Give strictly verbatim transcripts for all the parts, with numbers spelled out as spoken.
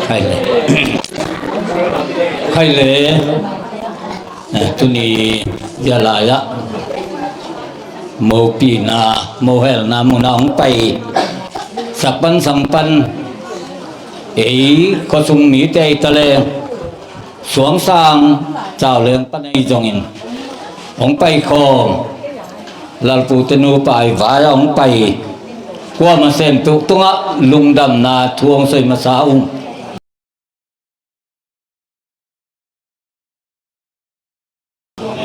Khai le. Khai le. Eh, tuni zia lai-ah mopina, mohelna muna hong pai sak pan sang pan, ei khuasung mite ei ta leng, suangsang cauleng pan ei zongin hong pai khawm, Lalpute nupa i vai-ah hong pai, kuama sem tuk tungah lungdamna thu hong soi masa ung.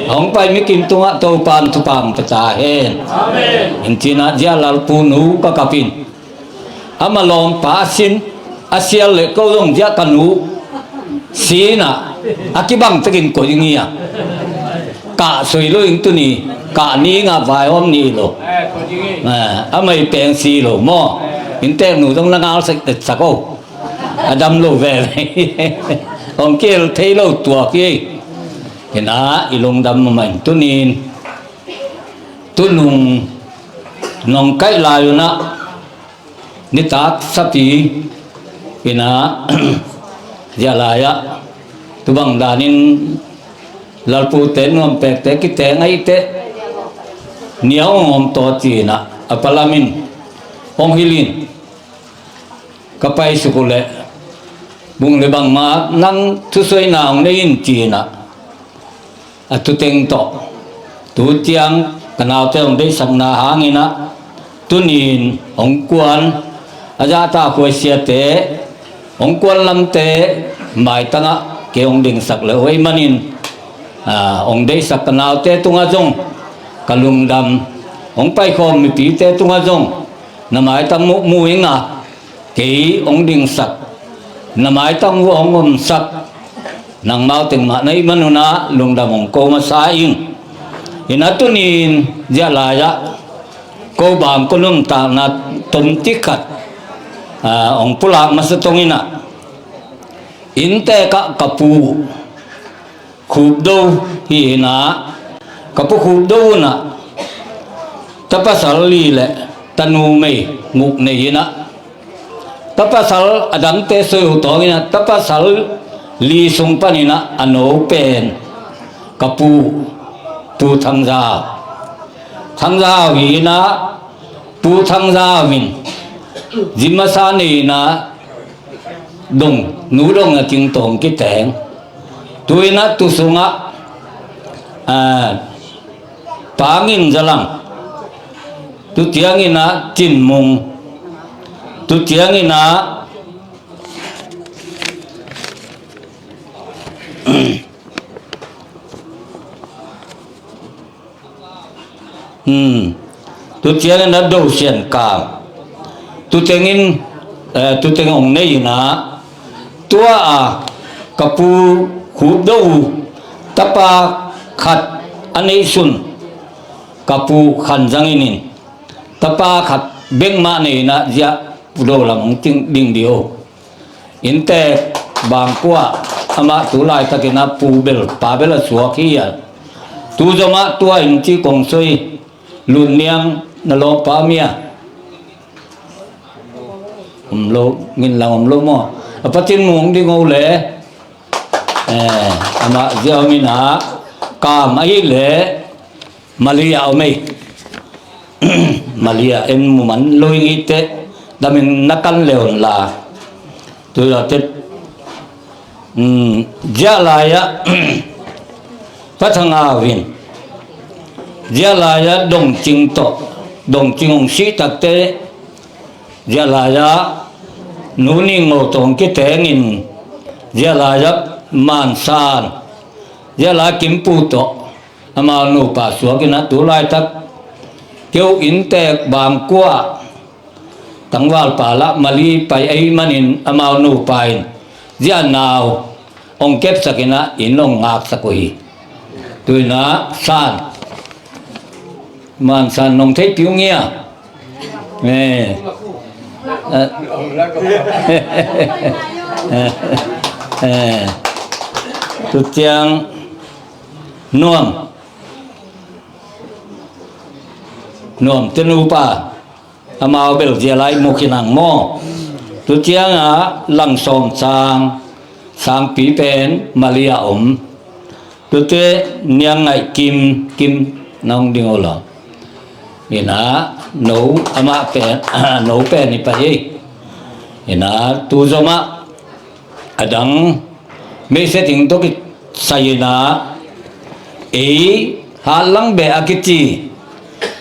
Hong pai mikim tungah Topan thupha hong pia ta hen. Amen. Hing cinah zia Lalpu nu ka kapin, ama lawmpa a sin a sial le ko zong zia ka nu sinah a kibang tekin koih ngi a, kah soi lo ing tuni, kah ni ngah vaihawm ni lo. Eh, ama i peng si lo maw? Inntek nu zong na ngal sak, sak o. A dam lo veve. Hong kihel thei lo tuak hi. Hinah i lungdam mahmah in tunin tunung nong kaih lai unah nitak sapi hinah zia lai-ah tubang danin Lalpute nuam pekte kiteng ahih teh nia hong om tawh cinah a palamin hong hilhin ka paisuk uh leh bung le bangmah nang thusoina hong nei in cinah a thuteng tawh tu ciang ka naute hong deihsakna hanginah tunin hong kuan a zahtakhuai siate hong kuan lamte maitangah kei hong dingsak le uh ahih manin, ah, hong deihsak ka naute tungah zong ka lungdam, hong paikhawm mipite tungah zong na maitang muhmuh inga kei hong dingsak, na maitang uh hong omsak nangmau teng mah na hih manunah lungdam hong ko masa ing. Hinah tunin zia lai-ah ko bang ko nuntakna tomti khat, ah, hong pulak masa tonginah inntekah ka pu Khupdo hi inah, ka pu Khupdo unah tapasal li le tanu mei nguk nei inah, tapasal a dangte soi uh tawng inah tapasal li sung paninah a no pen ka pu, Pu Thangzau. Thangzau hi inah, Pu Thangzau in zimasa nei inah dong, nu dong a tingtawng kiteng. Tu inah tu sungah, ah, Pa Ngin Za Lang, tu cianginah Cin Mung, tu cianginah Hmm. Tu ciangin a Do Sian Kang. Tu tengin, eh, tu teng hong nei inah, tua a ka pu Khup Do uh tapa khat a neihsun, ka pu Khan Zang In in tapa khat bek mah nei inah zia Pu Do lam hong ting ding dih o. Inntek bangkua amah tu laitakinah pu bel pa bel a suak hi a. Tu zomah tua in ci kong soi, Lun Niang na lawmpa mia. Om lo, Ngin Lang om lo maw? A patin mung ding o le. Eh, amah zia om inah, Kam ahih le Malia om ei. Malia en mu man lo ing i teh damin na kan le un la. Tu la teh, um, zia lai-ah Pa Thangau in zia lai-ah Dongcing tawh, Dongcing hong sih takteh zia lai-ah Nu Ning Ngo tawh hong kitengin zia lai-ah Mansan, zia lai-ah Kimpu tawh amau nupa suak inah tu laitak keu inntek bangkua tangvalpa lah Mali pai ahih manin amau nupa in zia nau hong kepsak inah inn hong ngaksak uh hi. Tu inah San, Mansan nong theihpih uh ngia. Eh. Eh. Eh. Tutiang nuam, nuam te nupa, amau bel zia lai mu khin ang maw. Tutiang a Langsawm sang, sangpi pen Malia om. Tute Niang Ngaih Kim, Kim nong ding o lo. Ina no amah pen, no pen i pai ei. Ina tu zomah adang meise ting tok i sai ina ei hatlang beh a kici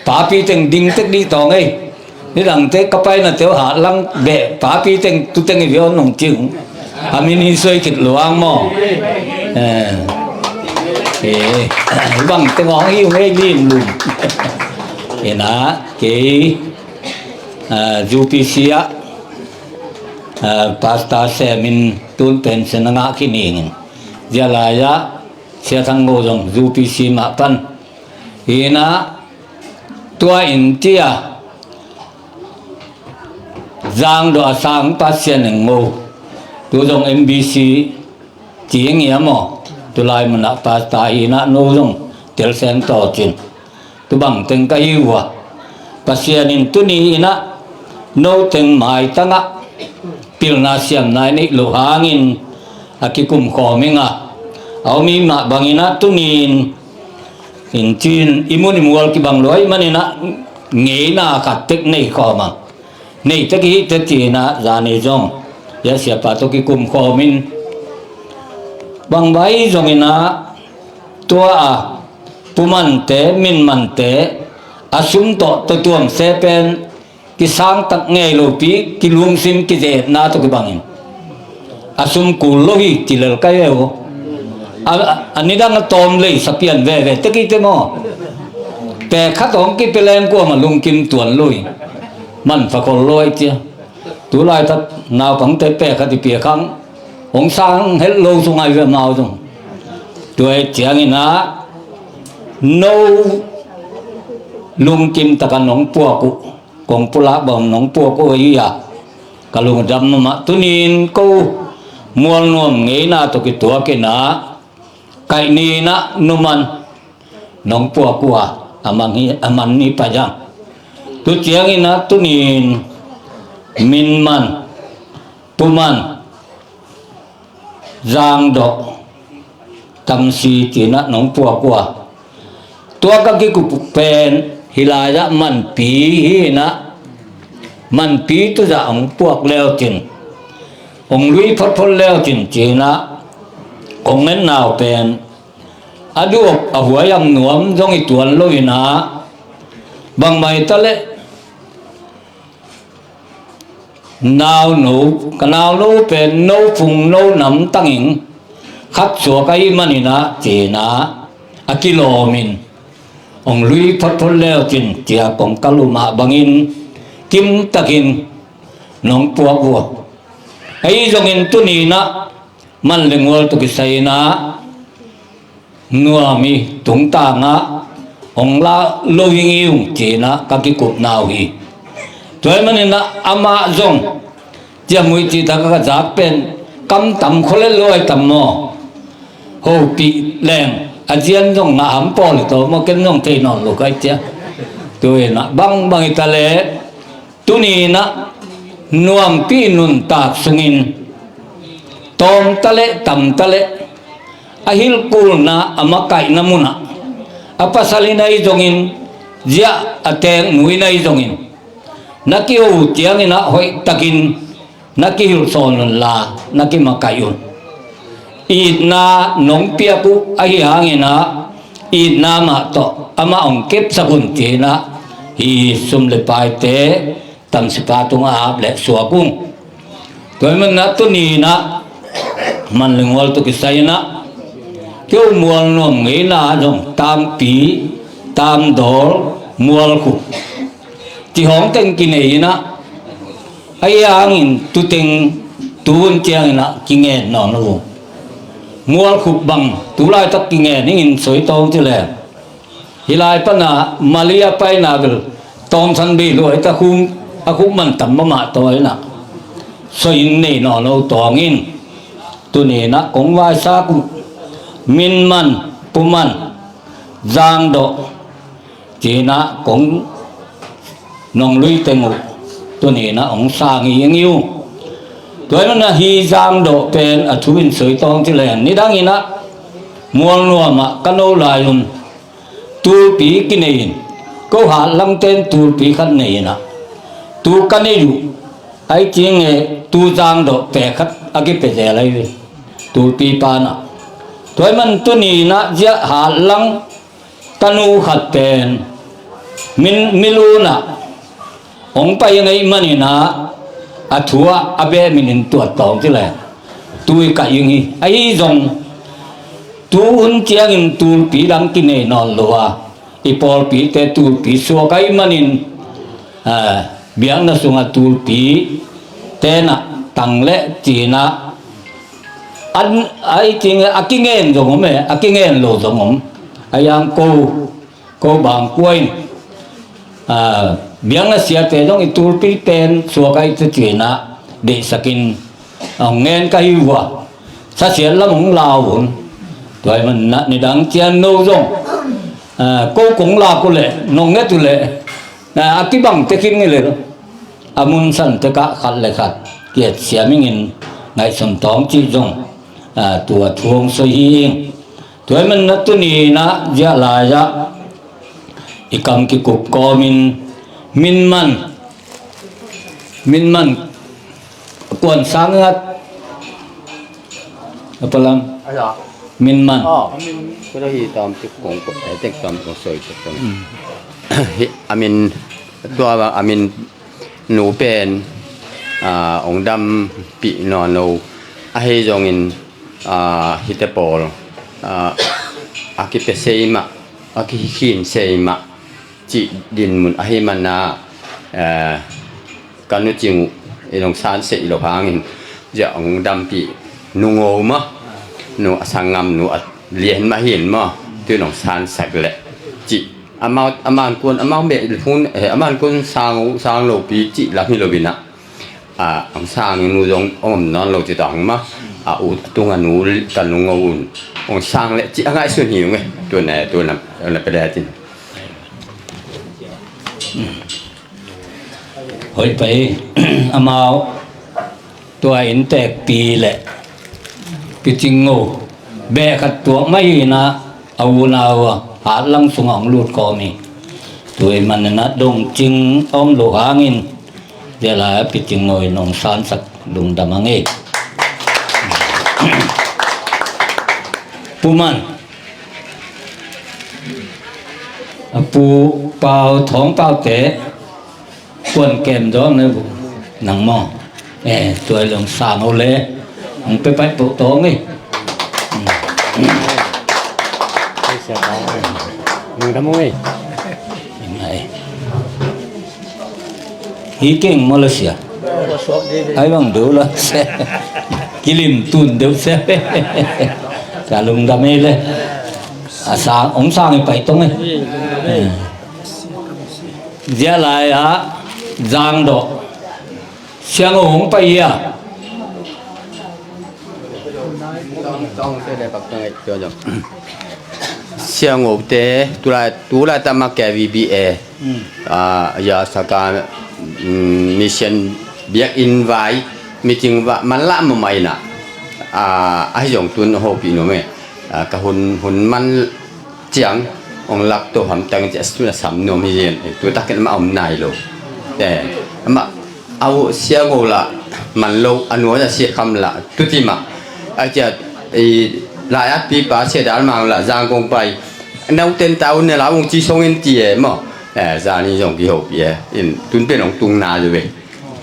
papi teng ding tek dih tawng ei. Nidangte ka paina teu hatlang beh papi teng tuteng i vion nong cing a min hi soi kit luang maw. Eh, eh, bang teng ong hi ung ei lim lum. Ina kei, ah, U P C ah, ah, pasta semin tun pension a ngah khin ingin zia lai-ah Sia Thang Ngo zong U P C mah pan. Ina tua in tia Zangdawh a sang Pasian eng ngo. Tu zong M B C ci ngia maw. Tulai munah pasta ina no zong telsen tawcin. Tu bang teng ka hi uh a Pasian in tuni inah no teng maitangah pilna siamna i neih loh hangin a kikum khawm ing a, a om i mah banginah tuni in in cin i mun i mual kibang luai maninah ngeina khat tek nei khawm ang. Nei tek i hih teh cinah zani zong ia siapa tawh kikum khawm in bangbai zonginah tua a pumante minmante a sum tawh tuatuam se pen kisangtak ngei lopi kilungsim kizetna tawh kibangin a sum kul lo hi ci lel kai ve uh. A, a nidang a tawm lei sapian veve tekite maw. Pekhat hong kipia leng kuama lungkim tuan lo hi. Manfa khol lo ai cia. Tulaitak naupangte pekhat i pia khang hong sang het lo sungai ve mau zong. Tuai cianginah no lungkim takan hong puak uh. Kong pulak bang nong puak uh hi a ka lungdam mahmah. Tunin ko mualnuam ngeina tawh kituakinah kaih ninah numan nong puak uh a a man hi, a man hi pajang. Tu cianginah tunin minman puman Zangdawh tamsi cinah nong puak uh a tua ka kikup pen hilaiah manpi hinah manpi tuzah hong puak leucin hong lui photphot leucin cinah hong ngen nau pen a duh a huaiam nuam zong i tuan loinah bangmai taleh nauno ka nauno pen no phung no nam tangin khat suak ahi maninah cinah a kilawmin hong lui photphot leucin cia kong ka lumah bangin kimtakin nong puak uh. Ahi zongin tuninah man le ngual tawh kisainah nuam i tungtangah hong la lo hi ngi ung cinah ka kikupna uh hi. Tuai maninah amah zong ciamui citaka ka zak pen kam tam khualet lo ai tam maw. Hopih leng a zian zong ngah ham pawl i tawh maw ken zong thei nawn lo kai cia. Tuinah bangbang i taleh tuninah nuampi nuntak sungin tawmtaleh tamtaleh a hilkulna a makaihna munah a pasal in ahi zongin ziah a teeknu in ahi zongin na kiho uh cianginah hoihtakin na kihilhsawn unla na kimakaih un. Itna nong piak uh ahi hanginah itna mah tawh amah hong kepsak un cinah hi sum le paite tamsipa tungah a ap leh suak ung. Tuai manah tuninah man le ngual tawh kisainah keu mualnuam ngeina zong tampi tamdawl mualkhup cihawng teng kinei inah ahi hangin tuteng tuhun cianginah kingen nawn lo uh. Mualkhup bang tulaitak kingen ingin soitawng cileh hilai pana Malia paina bel tawngsan bei luaita khum a khum man tam mahmah taw inah soin nei nawn lo tawngin tuninah kong vaisak uh Min Man, Pu Man, Zang Dawh, ci-in ah kong nong lui teng uh tuni-in ah hong sang hi ing uh. Tua ahih manin ah hih Zang Dawh pen a thu in soi tawng ci leng, nidangin ah Mualnuam ah ka no lai un tulpi kinei in, ko Hatlang ten tulpi khat nei in ah, tu ka nei uh, ahih ciangin tu Zang Dawh pek khat a kipia zel ahi ve, tulpi pan ah. Tua ahih manin tuni-in ah zia Hatlang ka nu khat pen min, Milun ah hong pai ing ahih manin ah, a thu ah a beh min in tuat tawng ci leng, tu i kaih ing hi. Ahi zong tu hun ciangin tulpi dang kinei nawn lo a, i pawlpite tulpi suak ahih manin, ah, biakna sungah tulpi ten ah tang leh ci-in ah, an, ahih ciangin a kingen zong om e, a kingen lo zong om. Ahi zongin ko, ko bang kua in, ah, biakna siate zong i tulpi pen suak ahih teh ci-in ah deihsak in hong ngen ka hi uh a, sasiat lam hong la uh un. Tua ahih manin ah nidang ciang no zong, ah, ko kong lak uh leh, nong nget uh leh, ah, a kibang tek in ngei leh, a mun san tek ah khat le khat ki-et siam ing in, ngaihsun tawng cih zong, ah, tua thu hong soi hi ing. Tua ahih manin ah tuni-in ah zia lai-ah i kam kikup kawmin Min Man, Min Man, kuan sang ngat a palam. Min Man. Ko hi tam tuk kong ko, eh, tek tam kong soi tuk kong. Hi, a min, tua a min nu pen, ah, hong dampih nawn lo. Ahi zongin, ah, hihte pawl, ah, a kipia sei mah, a kikhin sei mah cih dinmun ahih manin ah, eh, ka nu Cing uh in hong sansak lo hangin, zia hong dampih nu Ngo mah, nu a sanggam nu a lian mah hi in maw, tu in hong sansak leh cih. Amau, a man kuan, amau meh hun, eh, a man kuan sang, sang lopi cih lam hi lo in ah, a, hong sang nu zong hong om nawn lo ci tang mah. A, u, a tung a nu, ka nu Ngo un hong sang leh cih a ngaihsun hi ung e. Tu in, tu in, tu in pia leh cin. Hoih pai, amau tua inntekpi leh Pi Cing Ngo beh khat tuak mah hi in ah, a unau a Hatlang sungah hong lut kawm hi. Tua ahih manin ah dong cing a om lo hangin, zia lai-ah Pi Cing Ngo in hong sansak, lungdam hang e. Pu Man, a Pu Pau, Thawng Paute, kuan kem dawng ne bu nang maw. Eh, tua leh hong sang o le, hong pia paih poh tawng e. Nang dam o e. Hi keng maw la sia. Ai bang deuh la sia. Kilim tun deuh sia. Ka lungdam e le. A sang, hong sang i paih tawng e. Eh. Zia lai-ah Zang Dawh, Siang Ngo hong pai hi a. Siang Ngote, tulai, tulai tama K V B A. Hmm. Ah, ya saka, mm, mission biakinn vai, meeting vai, man lah mah mah in ah. Ah, ahi zong tun hopih nuam e. Ah, ka hun, hun man ciang hong lak to hamtang ciah, tu na sam nuam hi zen. Eh, tu takin amah om nai lo. Eh, amah, au, Siang Ngo lah man lo, a nuai a Sia Kham lah, tu ti mah. A ciah, eh, lai-at pipa Sia Dal Mang lah, Zangkong pai. Nau ten tau ne la, wong ci song in ti e maw. Eh, zan in zong kihopih e. In, tun pen hong tung nai lo ve.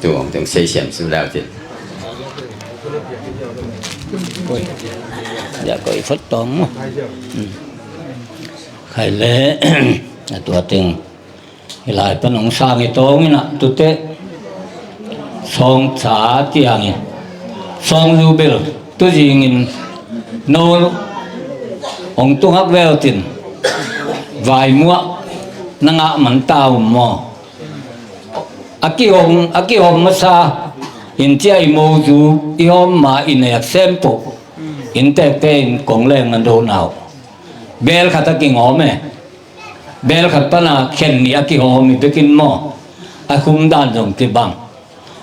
Tu hong teng sei siam su lau tin. Koi. Ya koi phot tawng maw. Hmm. Khai le, a tua teng. Hi lai pan hong sang i tawng in ah, tute. Sawng ca tiang in. Sawng zu bel, tu zing in. No, hong tung hak vel tin. Vai muah, na ngah man ta um maw. A kihawm, a kihawm masa in cia i mozu, i hawm ma i nek sem poh. Inntekte in kong leng na do nau. Bel khat a kingawm e. Bel khat pana khen nih a kihawm hi bekin maw. A khum dan zong kibang.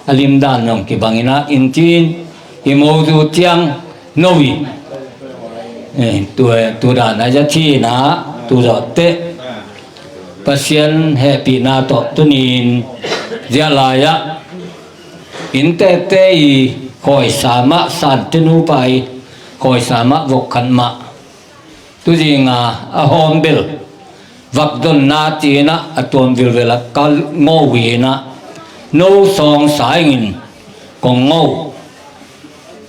A lim dan zong kibang inah, inn cin i mozu ciang no hi. Eh, tu, tu dan a za cina, tu zawh teh. Pasian hehpihna tawh tunin ziah lai-ah inntekte i khawisa mah, sante nupa i khawisa mah, vok khat mah. Tuzinga a hawm bel vakdonna cinah a tuam vilvel a ka ngawh uh inah, no sawng sa ingin kong ngawh uh.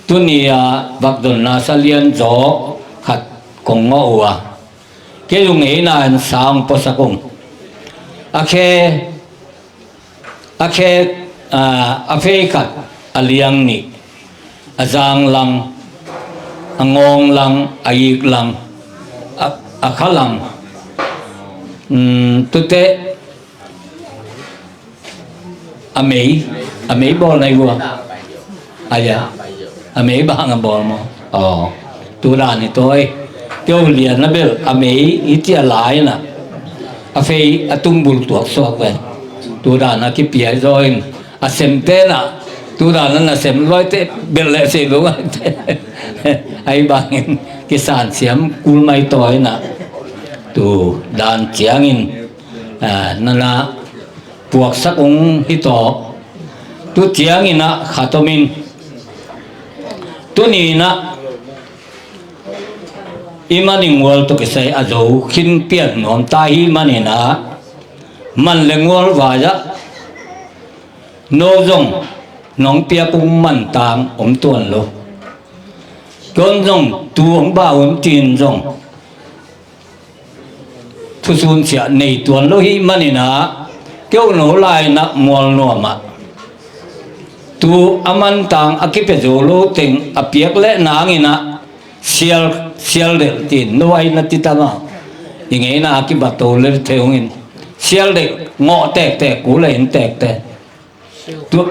Tuni-a vakdonna sa lian zaw khat kong ngawh uh a, kei uh ngeina in sang puasak ung. A khe, a khe, a, a fei khat, a liang nih, a zang lang, a ngawng lang, a ik lang, a, a kha lang. Um, tute a mei, a mei bawl na i vua. Aia, a mei bang a bawl maw? Aw, tu dan hi tawi. Keu lian a bel a mei i tia lai na. A fei a tumbul tuak suak ve. Tu dan a kipia zaw in a sem te na. Tu dan a na sem loi te bel le sei lo. Ai bangin kisan siam kul mai tawi na. Tu dan ciangin, ah, nana puaksak ung hi tawh. Tu ciangin ah khat om in, tuni-in ah i man i ngual tawh kisai a zo khin pian nuam ta hi manin ah, man le ngual vai-ah no zong nong piak ung man tang om tuan lo. Kon zong tu hong bau him tin zong thusun siah nei tuan lo hi manin ah, keu no lai-in ah mual nuam ah, tu a man tang a kipia zo lo teng a piak leh nangin ah sial, sial delh tin no ai na ti ta mah. I ngeina a kibat to le thei ung in sial delh ngawh tektek, ku le inn tektek. Tu,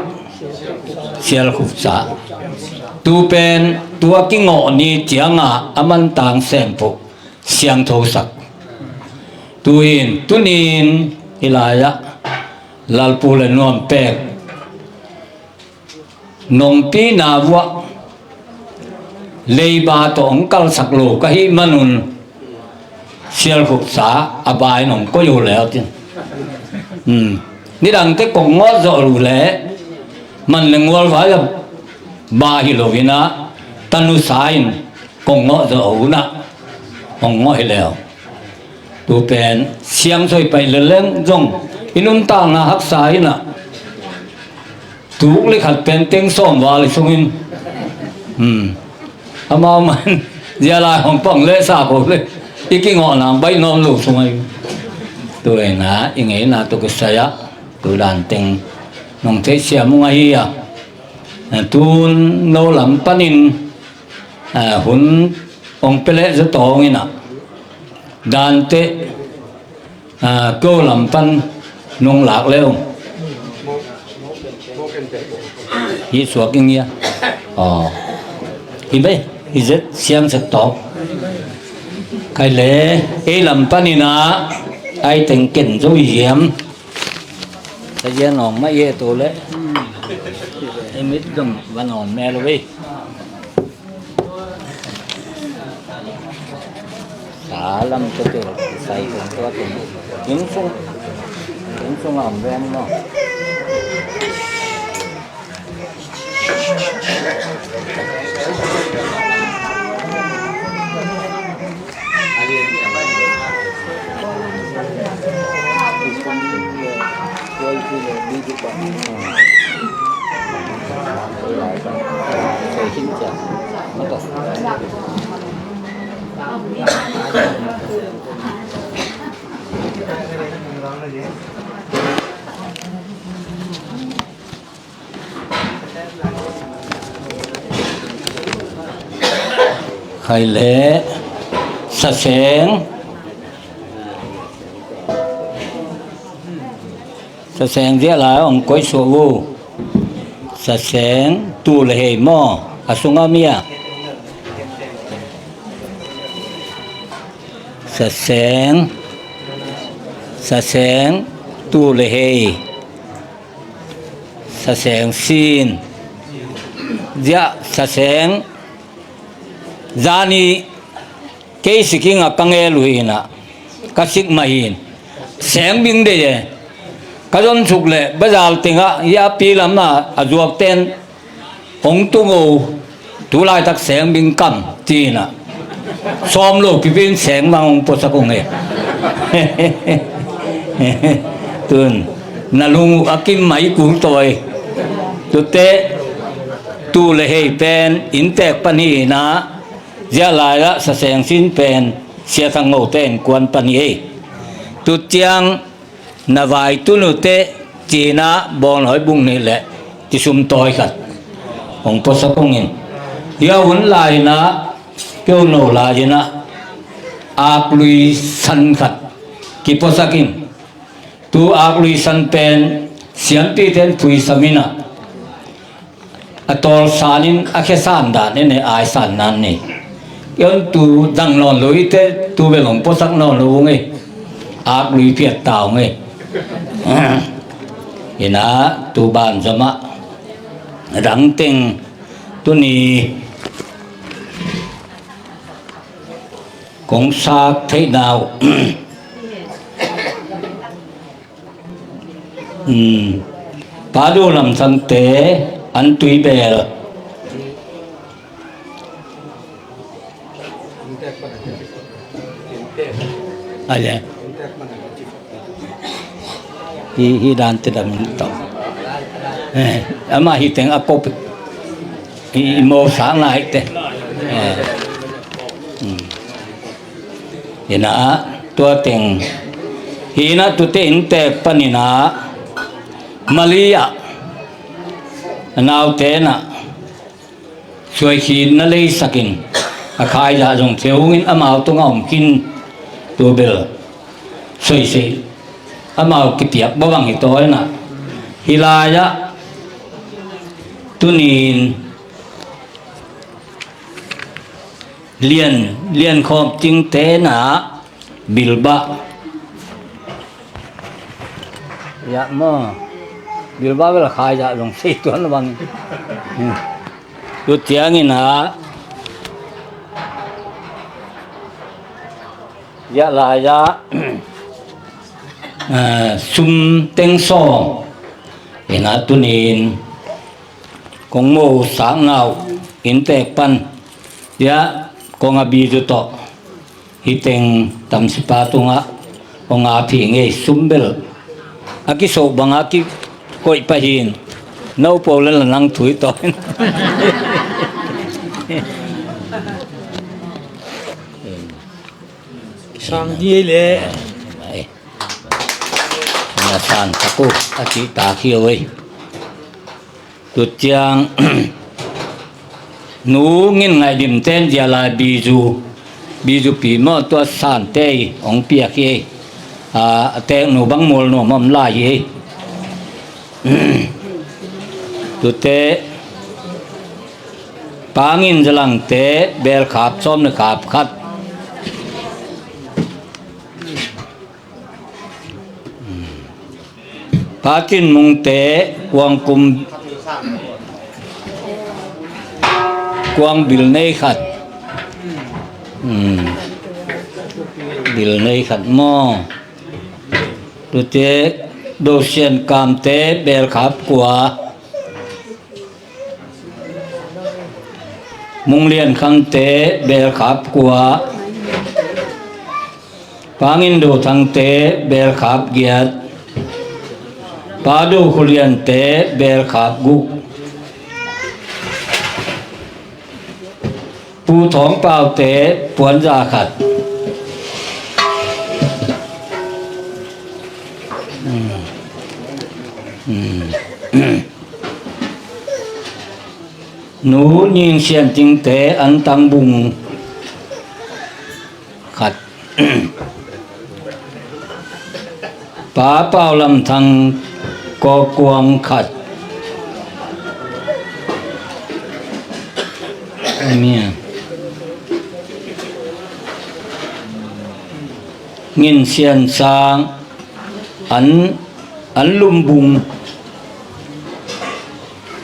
sial khupsa. Tu pen, tu a kingawh ni cianga a man tang sempuh siangthosak. Tu-in, tunin, hi lai-ah Lalpu le nuam pek nongpina vuah leiba tawh hong kalsak lo ka hih manun, sial khupsa a ba in hong koih uh leh tin. Hmm. Nidangte kong ngawh zawh uh leh man le ngual vai a ba hi lo-in ah, tanusa in kong ngawh zawh uh nah, hong ngawh hi leh. Tu pen siang soi paih leleng zong i nuntakna haksa in ah, tuk le khat pen teng sawm val i sungin, hmm, amau man zia lai hong pang le sa ko le i kingawh nang baih nuam lo sung ahi. Tu-in ah i ngeina tawh kisai-ah tu dan teng nong theihsiam ung ahi a. Tun no lam panin, ah, hun hong pia leh zaw tawng in ah, dante, ah, ko lam pan nong lak le ung. Hi suak ing ia. Aw. Hi bei, hi zet siang zet tawk. Khai le, ei lam panin ah, ai teng ken zo i hiam. Sa zia nawng mah i he to le. I mit dong va nawn me lo ei. Sa lam tua tua sai tua tua tua. Inn sung, inn sung a om ve ni maw. Khai le, sa seng, sa seng ziah lai hong koih suah uh. Sa seng tu le hei maw, a sungah mi a. Saseng, Saseng, Tu le Hei, Saseng Sin, Ziah, Saseng, zani kei siking a ka ngel uh hinah, ka sik mah hin, Seng Bing deih e. Ka zon suk leh bazar tengah hia pi lamah a zuakten hong tung o, tu laitak Seng Bing kam, ci-inah sawm lo kipin Seng bang hong puasak hong e. Tun na lung uh a kim mai kul tawi. Tute Tu le Hei pen inntek pan hi inah, ziah lai-ah Saseng Sin pen Sia Thang Ngo te innkuan pan hi ei. Tu ciang na vai tun uh teh ci-inah bawnhawi bung nih leh kisum tawi khat hong puasak hong in. Hia hun lai-inah keu no lai-inah aklui san khat kipuasak in. Tu aklui san pen siampite in phuisam inah, a tawl sanin a khe san dan en e, ai san nan ni. Kei hong tu dang nawn lo hi teh, tu bel hong puasak nawn lo hong e. Aklui phiat ta hong e. Inah tu banzomah dang teng tuni kong sak theihna uh. Hmm. Padu Lam Thangte an tui bel. Aye. Hi, hi dan te dam in tong. Eh, ama hi teng a kop. Hi, hi mo sa ngai te. Eh. Hmm. Inah tua teng hinah tute inntek paninah Malia a naute inah suaikhin na leisakin a khaizah zong theu hungin amau tungah om khin tu bel soisei amau kipiak bawang hi tawi inah hi lai-ah tunin Lian, Lian Khawm Cingte inah Bilbah. Ya maw. Bilbah bel khaizah zong sei tuan lo bang. Hmm. Tu ciang inah ya lai-ah ah, sum teng sawm inah tunin kong mo sakna uh inntek pan ya kong a bizu tawh hi teng tamsipa tungah hong a phi ngei sum bel a kisoh bangah kikoih pah hin no po le la nang thui tawh. Sang di ei le. Na san tak uh a cihtak hi oi. Tu ciang Nu Ngin Ngaih Dim ten zia lai bizu, bizu pi maw tua sante i hong piak hi. A, a tek nu bang mual nuam om lai hi. Tute Pa Ngin Za Langte belkhap sawm le khap khat. Pa Cin Mungte kuang kum, kuang bil nei khat. Hmm. Bil nei khat maw. Tute Do Sian Kamte belkhap kua. Mung Lian Khangte belkhap kua. Pa Ngin Do Thangte belkhap giat. Pa Do Khu Liante belkhap guk. Pu Thawng Paute puanza khat. Hmm. Hmm. Nu Ning Sian Tingte an tang bung khat. Pa Pau Lam Thang kawkuang khat. Mia. Ngin Sian Sang, an, an lumbung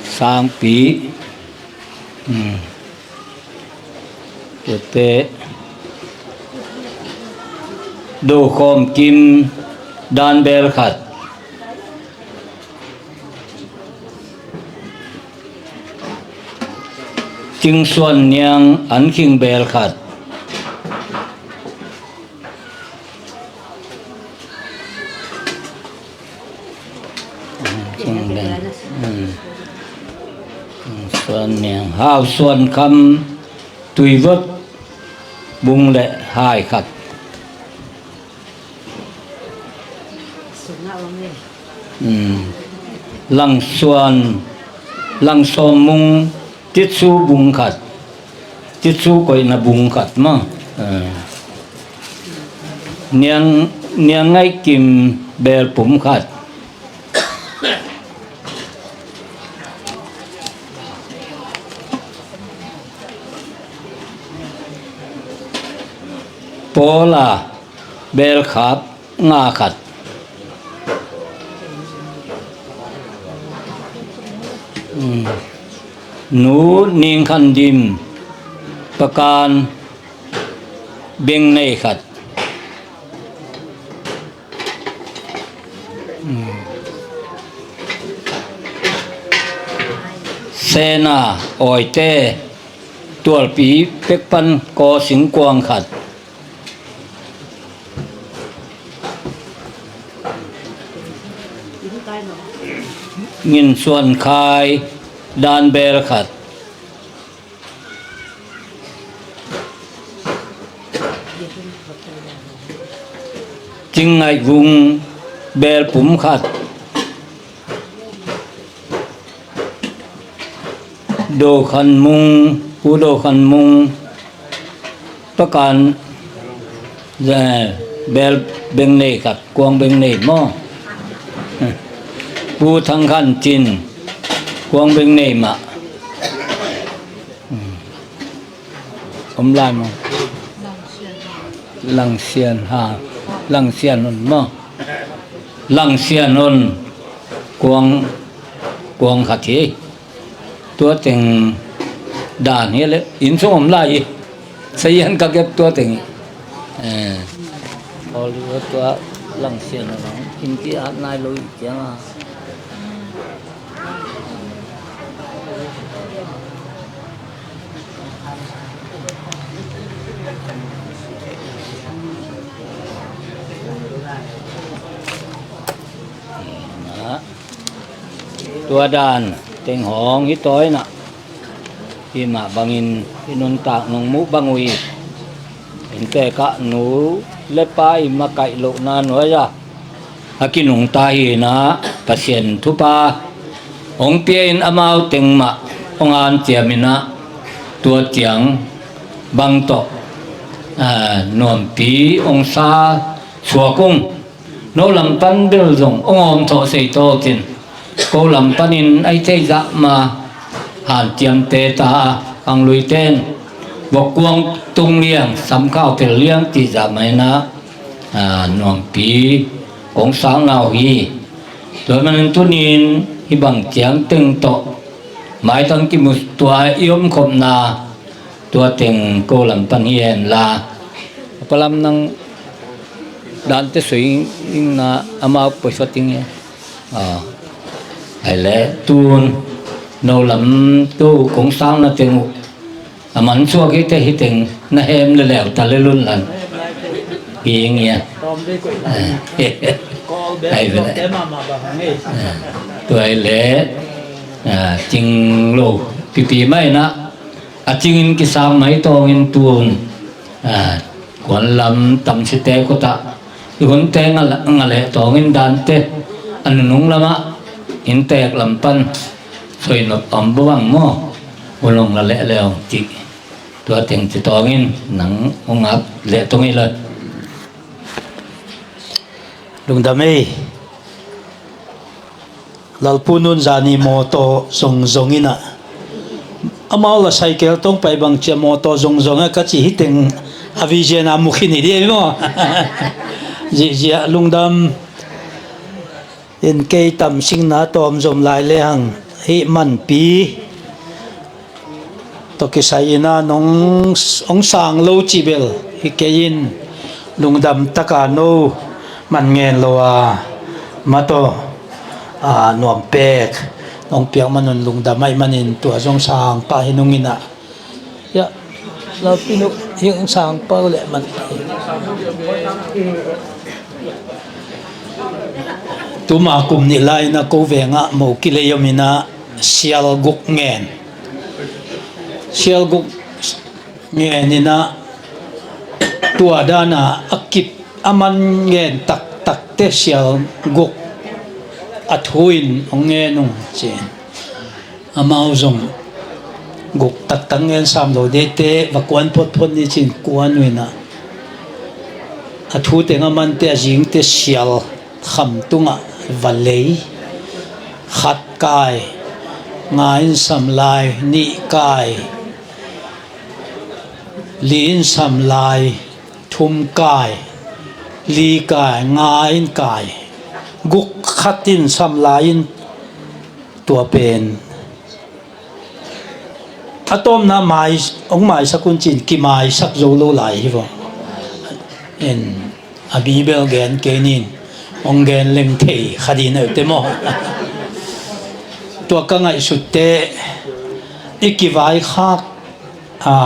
sangpi. Hmm. Tuate Do Khawm Kim dan bel khat. Cing Suan Niang an khing bel khat. Suan Niang, Hau Suan Kham, Tuivot bung le hai khat. Lang Suan, Lang Sawm Mung, Titsu bung khat. Titsu koihna bung khat maw. Niang, Niang Ngaih Kim bel pum khat. Paula bel khap nga khat. Nu Ning Khan Dim, Pakan beng nei khat. Sena Awite, Tualpi pek pan kaw singkuang khat. Ngin Suan Khai dan bel khat. Cing Ngaih Vung bel pum khat. Do Khan Mung, Pu Do Khan Mung, Pakan, eh, bel beng nei khat, kuang beng nei maw. Pu Thang Khan Cin, kuang beng nei mah. Om lai maw. Lang Sian ha, Lang Sian Hun maw. Lang Sian Hun kuang, kuang khat hi. Tua teng dan hi le, inn sung om lai hi. Sayan ka kep tua teng hi. Eh. Tua Lang Sian Hun in ki at nai lo hi ciang a. Tua dan teng hong hi tawi na. Hi mah bangin i nuntak nong muh bang uh hi. Inntek ah nu le pa i makaih lohna nuai-ah a kinungta hi-in ah, Pasian thupha hong pia-in amau teng mah hong hanciam-in ah, tua ciang bang tawh, aa, nuampi hong sa suak ung. No lam pan bel zong hong awm thawh sei tawh cin, ko lam panin a hi thei zah ma hanciamte ta a, khangluite in vok kuang tung liang, samkhau pel liang cih zah ma-in ah, aa, nuampi kong sang na uh hi. Tua manin tuni-in hih bang ciang teng tawh maitang kimu, tua i omkhopna tua teng ko lam pan hi hen la. A palam nang dante sui ing na, amau poi sua ting e. Ah. Ai le tun no lam tu kong sang na teng uh a man suak hi te, hi teng na hem le leu ta le lun lan. Hi ngia. Ai ve le. Ah. Tua ai le, ah, cing lo pipi mai na. A cingin kisang mai tawngin tun, ah, kuan lam tamsite khutah i hunte nga, nga leh tawngin dante a nunung lamah inntek lam pan soinop om bang maw? Ulong la leh leh ong cih. Tua teng ci tawngin nang ong ap leh tong i lo. Lungdam ei. Lalpu nun zani mawtaw zongzong inah, amau la cycle tong pai bang cia mawtaw zongzong a ka ci hi teng a vision a mukhin hi di ei maw? Zihziah lungdam in kei tam singna tawm zom lai lehang hih manpi tawh kisai-in ah nong, hong sang lo cih bel hi kei in, lungdam taka no man ngen lo a, ma tawh a nuam pek nong piak manun lungdam ahih manin tua zong sang pah hi nung in ah. Ya, Laupinu, hih sang pau leh man. Tuma kum nih lai-in ah ko vengah mo kilei om in ah sial guk ngen. Sial guk ngen in ah tua dan a a kip a man ngen taktakte sial guk a thu in hong ngen ung ci-in. Amau zong guk taktak ngen sam lo dete va kuan photphot ni ci-in kuan uh in ah. A thu teng a mante a zingte sial kham tungah va lei. Khat kai, nga in sam lai, nih kai, li in sam lai, thum kai, li kai, nga in kai, guk khat in sam lai in tua pen a tawpna mai, hong maisak un ci-in kimaisak zo lo lai hi vong. In a Bibel gen kei nin hong gen leng thei kha ding a uh te maw? Tua ka ngaihsutte i kivaikhak a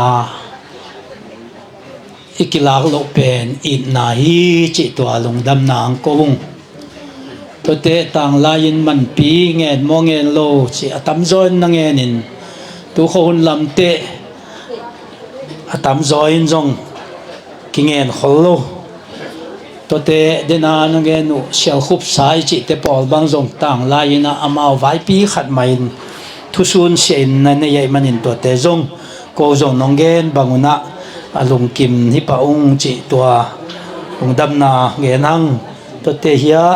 i kilak loh pen itna hi cih tua lungdamna ang ko ung. Tuate tanglai-in manpi ngen maw ngen lo cih a tamzaw in na ngenin, tu khuahun lamte a tamzaw in zong kingen khol lo. Tuate dena na ngen uh sialkhupsa i cihte pawl bang zong tanglai-in ah amau vaipi khat mah in thusun siahin na nei ahih manin tuate zong ko zong nong gen bang un ah a lungkim hi pah ung cih tua lungdamna ngen hang. Tuate hiah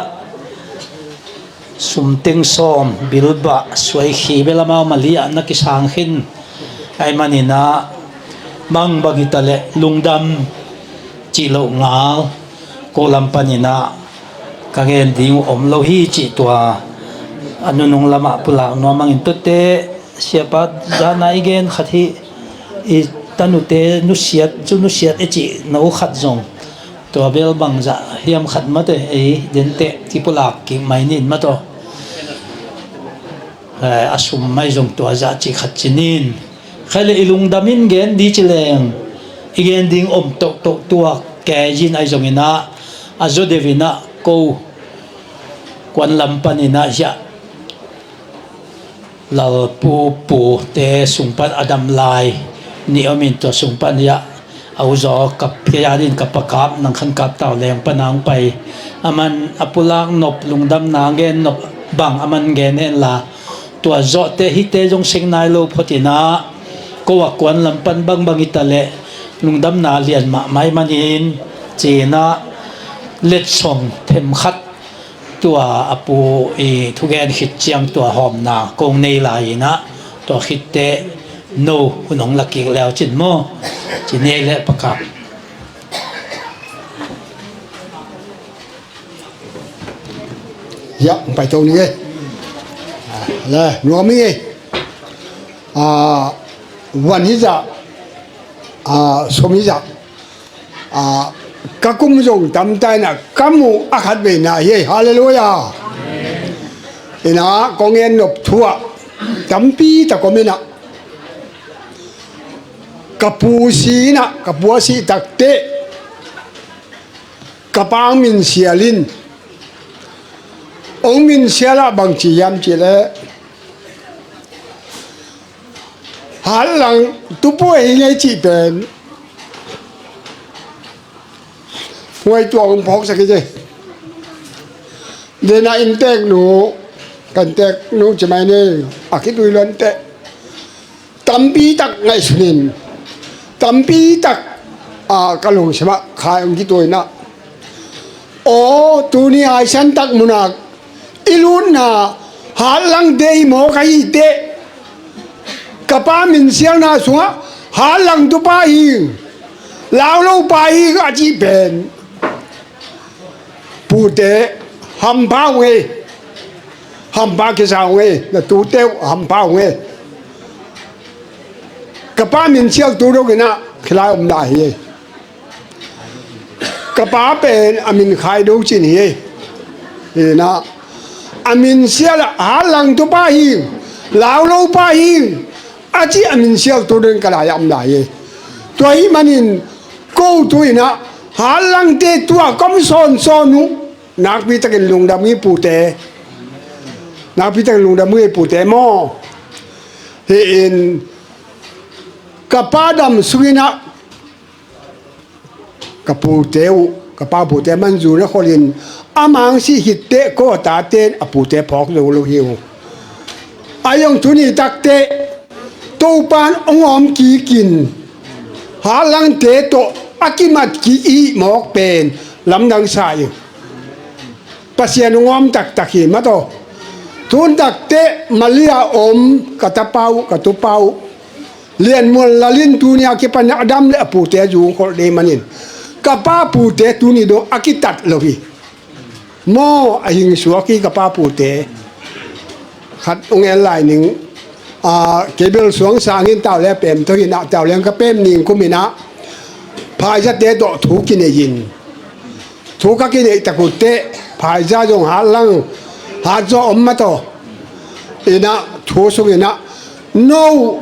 sum teng sawm bilbah suaikhi bel amau mali ah na kisang khin ahih manin ah bang bang hi ta leh lungdam cih loh ngal ko lam panin ah ka ngen ding uh om lo hi cih tua a nunung lamah pulak nuam hangin tuate siapa zahna i gen khat hi. I tanute nusiat cu nusiat i cih no khat zong tua bel bangzah hiam khat mate ei dente kipulak kik mai nin mataw. Eh, a sum mai zong tua zah cih khat ci nin. Khaile i lungdam in gen di ci leng i gen ding om tohtoh tua kei zin ai zongin ah a zaw deuh in ah ko kuan lam panin ah hiah Lalpu pute sung pan a dam lai nih om in tua sung pan hiah a uzaw kap kei a din kap a kap nang khan kap tau leng pan ang pai. A man a pulak nop lungdamna ngen nop bang a man ngen hen la tua zawhte hite zong seng nai lo phot in ah ko a kuan lam pan bangbang hi ta leh lungdamna lian mahmah ahih manin ci-in ah letsong themkhat tua a pu i thugen khit ciang tua hawmna kong nei lai in ah tua khitte no hun hong la kik leu cin maw? Ci nei le pakak. Ya, hong pai to ni e. Le nuam i e. A, van hi zah, a, som hi zah. A, ka kum zong tamta in ah ka muh a khat veina hi e. Halleluiah. In ah kong en nop thu ah tampi tak om in ah ka pu si in ah ka pu a sih takteh ka pa ang minsial in, ong minsial ah bang ci hiam cih leh Hatlang tupa hi ngei cih pen huai tuak hong phawksak hi ci. Dena inntek nu, ka inntek nu ci mai ni, a khitui luante tampi tak ngaihsun in tampi tak, a, ka lungsim ah khai hong kituak in ah, aw, tuni haisan tak munak i lutna Hatlangte hi maw ka hi teh, ka pa minsialna sungah Hatlang tupa hi, Laulo pa hi a cih pen pute hampha uh ngei, hampha kisa uh ngei, na tute uh hampha uh ngei. Ka pa min sial tu dong inah khilai om lai hi. Ka pa pen a min Khai Do Cin hi. Hinah a min sial ah, Hatlang tu pa hi, Laulo pa hi, a ci a min sial tu dong ka lai ah om lai hi. Tua ahih manin ko tu inah Hatlangte tua kom sawnsawn uh nakpi takin lungdam hi pute. Nakpi takin lungdam hi pute maw. Hi in ka pa dam sung inah ka pute uh, ka pa pute manzun a kholin a mang sih khit teh ko a tate in a pute phawk zo lo hi uh. A zong tuni takteh Topan hong awm kikin Hatlangte tawh a kimat kik i hih mawk pen lamdang sa ing. Pasian hong awm taktak hi mah tawh. Tun takteh Malaysia om ka tapa uh, ka tupa uh Lian Muan Lal in tuni a kipan a dam le a pute zu hong kholh dei manin ka pa pute tuni dong a kitat lo hi. Maw, a hing suak hi ka pa pute. Khat hong en lai ning. A, kei bel suang sang in tau le pem tawh hinah tau leng ka pem ning kum inah phaizate tawh thu kinei in. Thu ka kineih tak uh teh phaiza zong Hatlang, Hatzaw om mah tawh. Inah thu sung inah no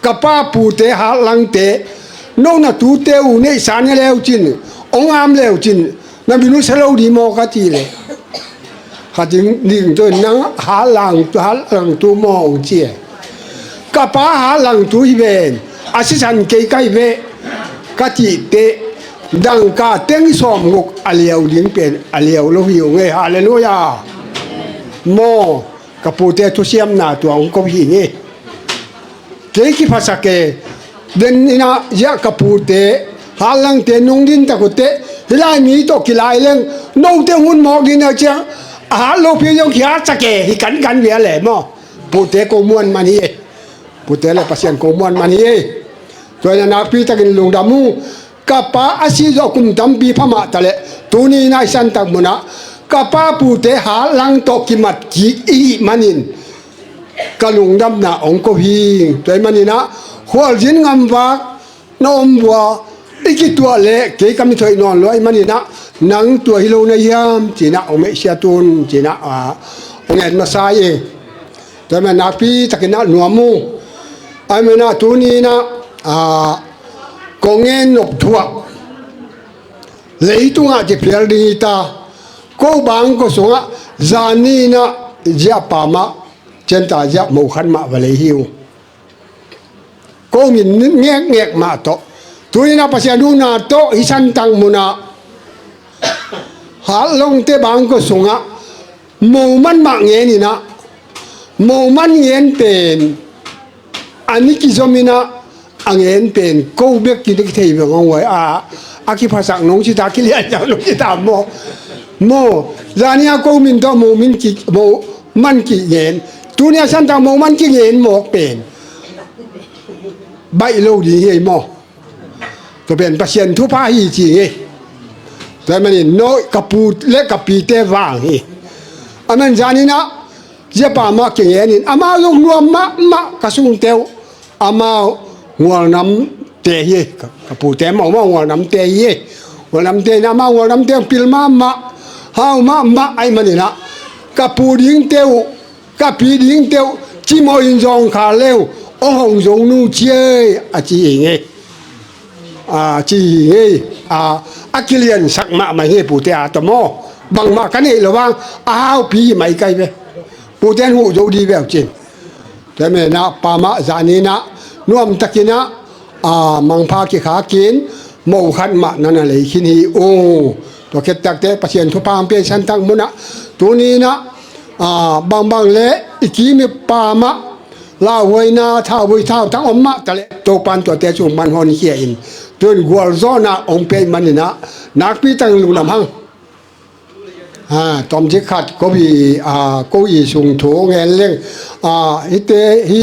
ka pa pute Hatlangte, no na tute uh neihsa ne leu cin, hong am leu cin, na min uh sia lo ding maw ka cih leh. Khat in ning tawh nang Hatlang, Hatlang tu maw hong ci e. Ka pa Hatlang tu hi ven, a sisan kei ka hi ve ka cih teh dangka teng sawmguk a liau ding pen a liau lo hi uh ngei. Halleluiah. Maw, ka pute thusiamna tua hong ko hi ngei. Kei kiphasak e. Den inah ziah ka pute Hatlangte nung din tak uh teh hih lai mi tawh kilai leng note hun mawk din a ciang a hat lo pi zong kihat sak e hi kankan vial e maw. Pute ko muan man hi e. Pute le Pasian ko muan man hi e. Tua inah nakpi takin lungdam uh. Ka pa a si zawh kum tampi pha mah taleh tuni inah i santak munah ka pa pute Hatlang tawh kimat kik i hih manin ka lungdamna hong ko hi. Tua ahih maninah khualzin ngamvak na om vua i kituah leh kei ka mithoih nawn lua ahih maninah nang tua hi lo na hiam cinah hong meihsiat un cinah, a, hong en masa hi. Tua ahih manin nakpi takinah nuam uh. Ahih maninah tuni inah, a, kong ngen nop thuah leitungah kiphial ding hi ta. Ko bangkua sungah zani inah ziah pa mah cianta ziah mo khat mah va lei hi uh. Ko min ngekngek mah tawh tuni inah Pasian huhna tawh hih santang munah Hatlongte bangkua sungah mo man mah ngen inah mo man ngen pen a ni kizom inah a ngen pen ko bek kithei beng hong huai a, a kiphasak nong cita kilian nong cita maw. Maw, zani a ko min tawh mo min ki, mo man ki ngen. Tuni a santang mo man ki ngen mawk pen baih lo ding hi ei maw. Tua pen Pasian thupha hi ci ngei. Tua ahih manin no ka pu le ka pite vang hi. A man zan inah ziapa mah kingen in amau zong nuam mahmah ka sungte uh. Amau Ngualnamte hi. Ka, ka pute mah uh mah Ngualnamte hi. Ngualnamte in amau Ngualnamte uh pil mahmah, hau mahmah ahih maninah ka pu dingte uh ka pi dingte uh cimawh in zawngkhal le uh hong hong zo nu ciai a ci hi ngei. A ci hi ngei. A, a kiliansak mahmah hi ngei pute a tawh maw. Bangmah ka neih lo vang a haupi hi mai kai ve. Pute in huh zo dih ve uh cin. Tua menah pa mah zan inah nuamtakinah a, mangpha kikhakin mo khat mah na na lei khin hi ung. Tua khit takteh Pasian thupha hong pia i santak munah tuni inah, a, bangbang le i kim i pa mah lauhuaina thauhuai thautang om mah taleh Topan tuate sung man hon khia in tun gualzawhna hong pia i maninah nakpi tangin lungdam hang. A, tawmcik khat ko i, a, ko i sung thu ngen leng. A, hite hi,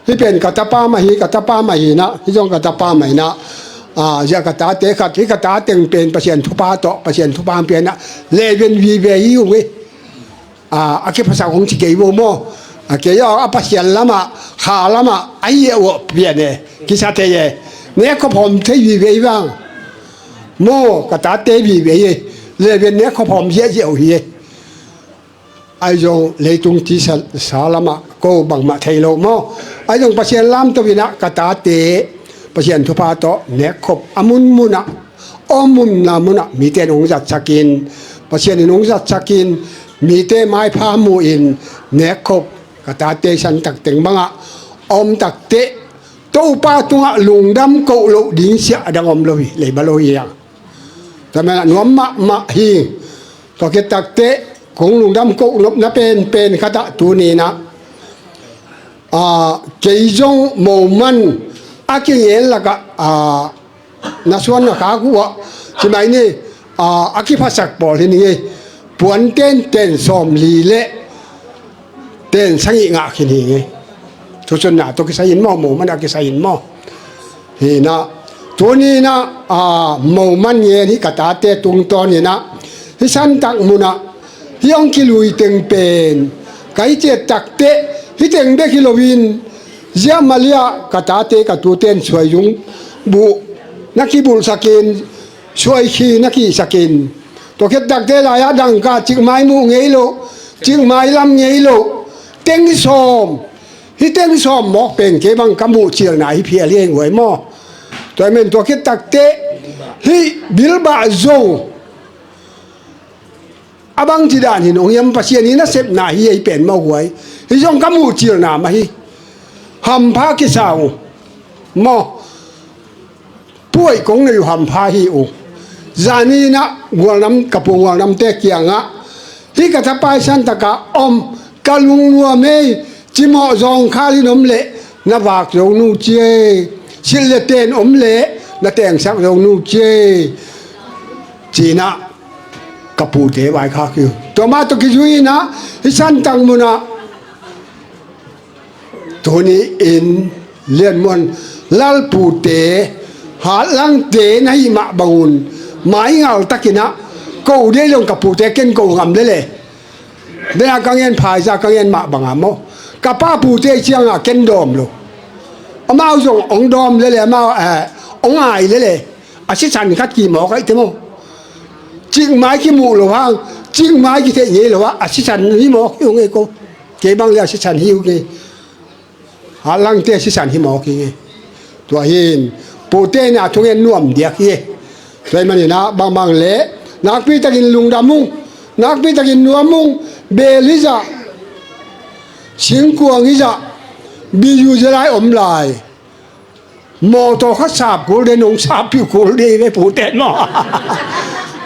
hi pen ka tapa mah hi, ka tapa mah hinah, hi zong ka tapa mah hinah. a, zia ka tate khat, hih ka ta teng pen Pasian thupha tawh, Pasian thupha hong pia inah, leven vive hi ung hi. A, a kiphasak hong ci kei vo maw. A, kei aw, a Pasian lamah, kha lamah, a hi uh pian e, kisa thei e. Nekkhop hawm thei vive hi vang. Maw, ka tate vive hi. Leven nekkhop hawm ziahziah uh hi. Ahi zong leitung tisa sa lamah ko bangmah thei lo maw. Ahi zong Pasian lamto inah ka tate Pasian thupha tawh nekkhop a munmunah, a omna munah mite in hong zatsakin, Pasian in hong zatsakin, mite maipha mu-in nekkhop ka tate santak teng bangah a om takteh Topa tungah lungdam koh loh ding siah a dang om lo hi, leiba lo hi hang. Tua manin ah nuam mahmah hi. Tua khit takteh kong lungdam koh nopna penpen khatah tuni inah, a, kei zong moman a kingen lakah, a, na suan na khak uh ah, ci mai ni, a, a kiphasak pawl hi ning ei. Puan tenten sawmli le ten sagih ngah khin hi ing ei. Thusunna tawh kisai in maw, moman a kisai in maw. Hi inah, tuni inah, a, moman ngen hi ka tate tungtawn inah, hih santak munah hih hong kilui teng pen ka hih ciat takteh, hih teng bek hi loin, zia Malia ka tate ka tute in suaizung buh na kibulhsakin, suaikhi na kihsakin, tua khit takteh lai-ah dangka, cikmai muh ngei loh, cikmai lam ngei loh, teng sawm, hih teng sawm mawk pen kei bang ka muh cilna hi phial hi eng huai maw. Tua ahih manin tua khit takteh hih bilbah zong a bangci dan hi nong hiam, Pasian in a sepna hi ei pen maw huai. Hih zong ka muh cilna mah hi. Hampha kisa uh maw. Puai kong nei uh hampha hi uh. Zani inah Gualnam, ka pu Gualnamte kiangah, hih ka tapa hih santak ah om, ka lungnuam ei, cimawh zawngkhal in om leh na vak zo nu ci ei, silh le ten om leh na tengsak zo nu ci ei, ci inah ka pute vaikhak hi uh. Tua mah tawh kizui inah hih santak munah tuni in Lian Muan Lal pute, Hat Langte na hih mah bangun, maingal tak inah ko dei lo ing, ka pute ken ko ngam lel e. Dena ka ngen, phaisa ka ngen mah banga maw. Ka pa pute ciangah ken dawm lo. Amau zong hong dawm lel e, amau, eh, hong ai lel e. A sisan khat kimawk ahih teh maw. Cikmai kimuh loh hang, cikmai kitheih ngei loh ah, a sisan hi mawk hi ung ei ko. Kei bang le a sisan hi ung ei. Hat Langte sisan hi mawk hi ung ei. Tua hi in, pute in a thungen nuam diak hi. Tua ahih manin ah bangbang le nakpi takin lungdam ung, nakpi takin nuam ung. Bel hi zah, singkuang hi zah, biyu zia lai om lai. Mawtaw khat sap kul dei, nong sap piu kul dei ve pute maw.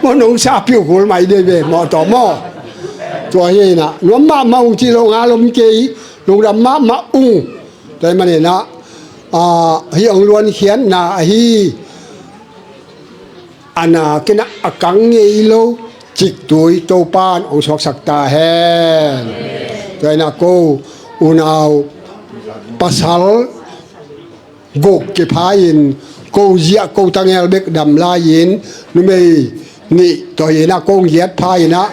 Maw, nong sap piu kul mai dei ve mawtaw maw. Tua hi inah nuam mahmah ung, cih loh ngal om kei, lungdam mahmah ung. Tua ahih manin ah, ah, hih hong luankhiatna ahi, a nak inah a kang ngei lo ciktui Topa in hong suaksak ta hen. Tua inah ko unau pasal guk kipha in, ko ziah ko tangel bek dam lai-in, numei nih tawh hi inah ko hong giat pha inah,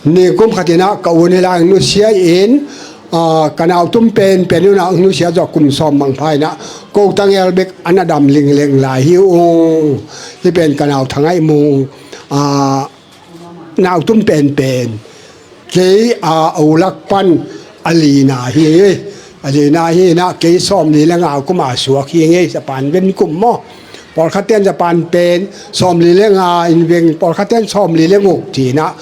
ningkum khat inah ka u in hih lai hong nusia in, ah, ka nautum penpen in hong nusia zawh kum sawm mang pha inah, ko tangel bek a na dam lingleng lai hi ung. Hih pen ka nau Thangaih Mung, ah, nautum penpen. Kei a, a u lak pan a lina hi. A lina hi inah kei sawmli le nga kum a suak hi ing ei, Japan ven kum maw. Pawlkhatte in Japan pen sawmli le nga in veng, pawlkhatte in sawmli le guk ci inah.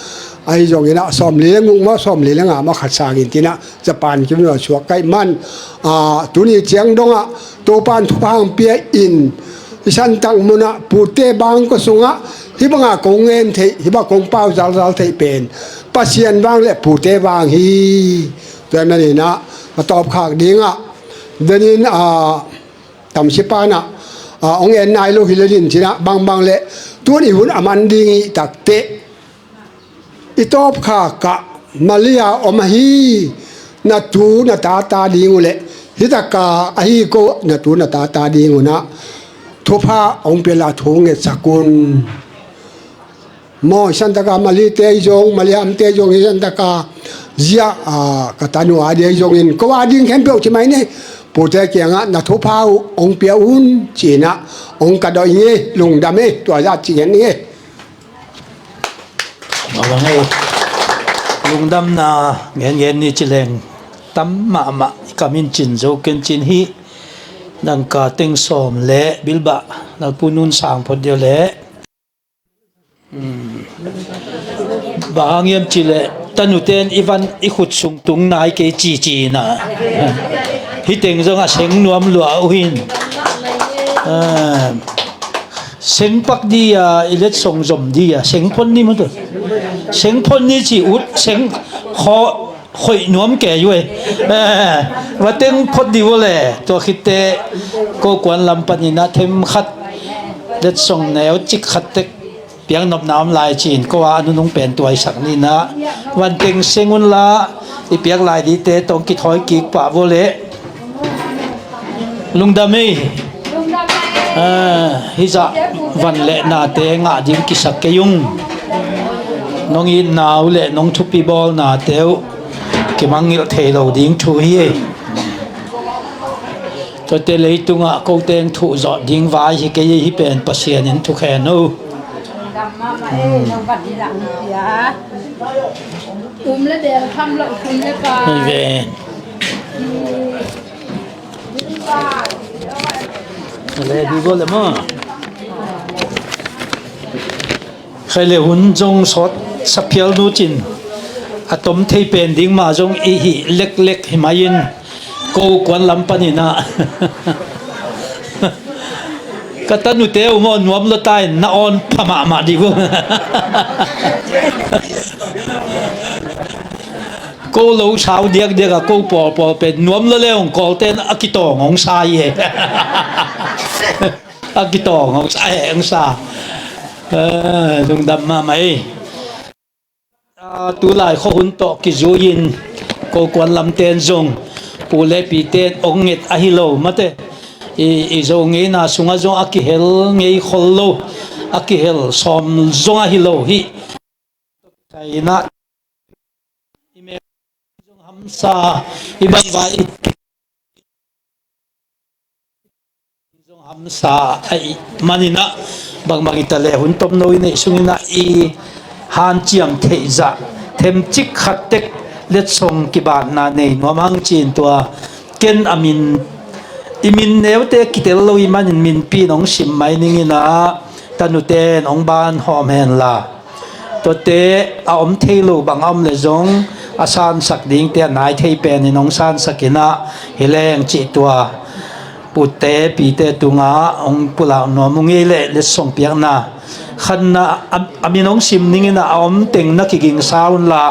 Ahi zong inah sawmli le guk maw, sawmli le nga maw, khat sangin ci inah Japan kim in a suak ka hih man. Ah, tuni ciang dongah Topa in thupha hong pia in, hih santak munah pute bang ko sungah hih banga kong ngen theih, hih banga kong pau zalzal theih pen Pasian vang le pute vang hi. Tua ahih manin ah a tawpkhak dingah, denin, ah, tamsipan ah, ah, hong en nai lo hi le nin ci inah bangbang le tun i hun a man ding i hih takteh i tawpkhak ah Malia om ahi, na tu na ta ta ding uh leh, hih taka ahi ko na tu na ta ta ding uh nah, thupha hong pia la thu ngetsak un. Maw, hi santaka Malite zong, Maliamte zong hi santaka zia, a, ka tanu a dia zongin ko a ding khempeuh ci mai ni. Pute kiangah na thupha uh hong pia un ci-in ah hong ka dawh ing e, lungdam e, tua zah ci ngen ing e. Lungdamna ngen ngen ni ci leng tam mahmah, i kam in cin zo ken cin hi. Dangka teng sawm le bilbah lalpu nun sang phot deuh le. Bang hang hiam cih leh tanute in i van i khut sung tung nai kei cici na. Hih teng zong a seng nuam lua uh hi. Seng pak di a, i letsong zom di a, seng phot ni maw tu. Seng phot ni ci ut, seng khaw khoih nuam kei uh e. Va teng phot di uh le, tua khitte ko kuan lam panin a themkhat letsong neu cik khat tek piaknopna om lai ci-in ko a nunung pen tuaisak ni na. Van teng seng un la, i piak lai dite tawh kithawi kik pah uh le. Lungdam ei. Hizah van le nate ngah ding kisak kei ung. Nong itna uh le nong thupi bawlnate uh kimangngilh thei lo ding thu hi ei. Tuate leitungah ko teng thuh zawh ding vai hi kei ei, hih pen Pasian in thukhen uh. Um le del kham lo, um le pa. Hi ve. Le di go le maw. Khai le hun zong sawt saphial nu cin a tom thei pen ding mah zong i hih leklek hi mai in ko kuan lam panin ah ka tanute uh maw nuam lo ta in na awn pha mahmah dih uh. Ko lo sau diakdiak a ko pawlpawl pen nuam lo le hong kawlte in a kitawng hong sa hi e. A kitawng hong sa he hong sa. Lungdam mahmah ei. Tulai khuahun tawh kizui-in ko kuan lamten zong pu le piten hong nget ahi lo mate, i, i Zo ngeina sungah zong a kihel ngei khol lo, a kihel sawm zong ahi lo hi. Saina i mel zong hamsa, i bangvai i zong hamsa ahih maninah bangbang i ta le hun tomno i neih sunginah i hanciam theihzah themcik khat tek letsong kibatna nei nuam hang cin tua ken a min i min neute kitel lo i manin minpi in hong sim mai ninginah tanuten hong ban hawm henla. Tuate a om thei lo bang a om le zong a sansak dingte a nai thei penin hong sansak inah hi leng cih tua pute pite tungah hong pulak nuam uh ngei leh letsong piakna khatna a, a min hong sim ninginah a om teng na kigingsa unla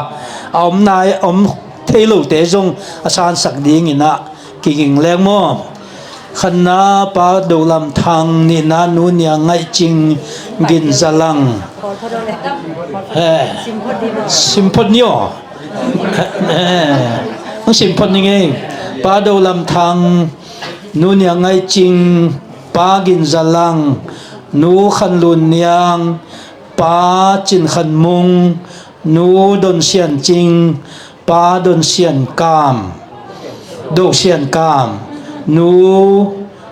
a om nai a om thei lote zong a sansak dinginah kiging leng maw? Khatna Pa Do Lam Thang, nihna Nu Niang Ngaih Cing, Gin Za Lang. He. Sim phot ni aw. He. Hong sim phot ni ngei. Pa Do Lam Thang, Nu Niang Ngaih Cing, Pa Gin Za Lang, Nu Khan Lun Niang, Pa Cin Khan Mung, Nu Don Sian Cing, Pa Don Sian Kam, Do Sian Kam, Nu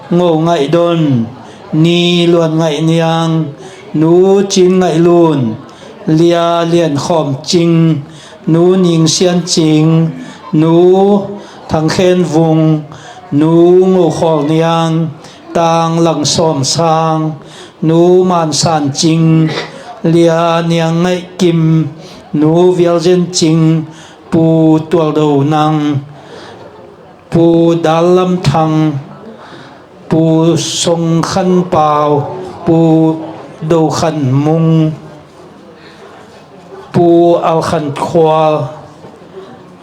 Ngo Ngaih Don, Ni Luan Ngaih Niang, Nu Cin Ngaih Lun, Lia Lian Khawm Cing, Nu Ning Sian Cing, Nu Thang Khen Vung, Nu Ngo Khawl Niang, Tang Lang Sawm Sang, Nu Man San Cing, Lia Niang Ngaih Kim, Nu Vial Zen Cing, Pu Tual Do Nang, Pu Dal Lam Thang, Pu Song Khan Pau, Pu Do Khan Mung, Pu Al Khan Khual,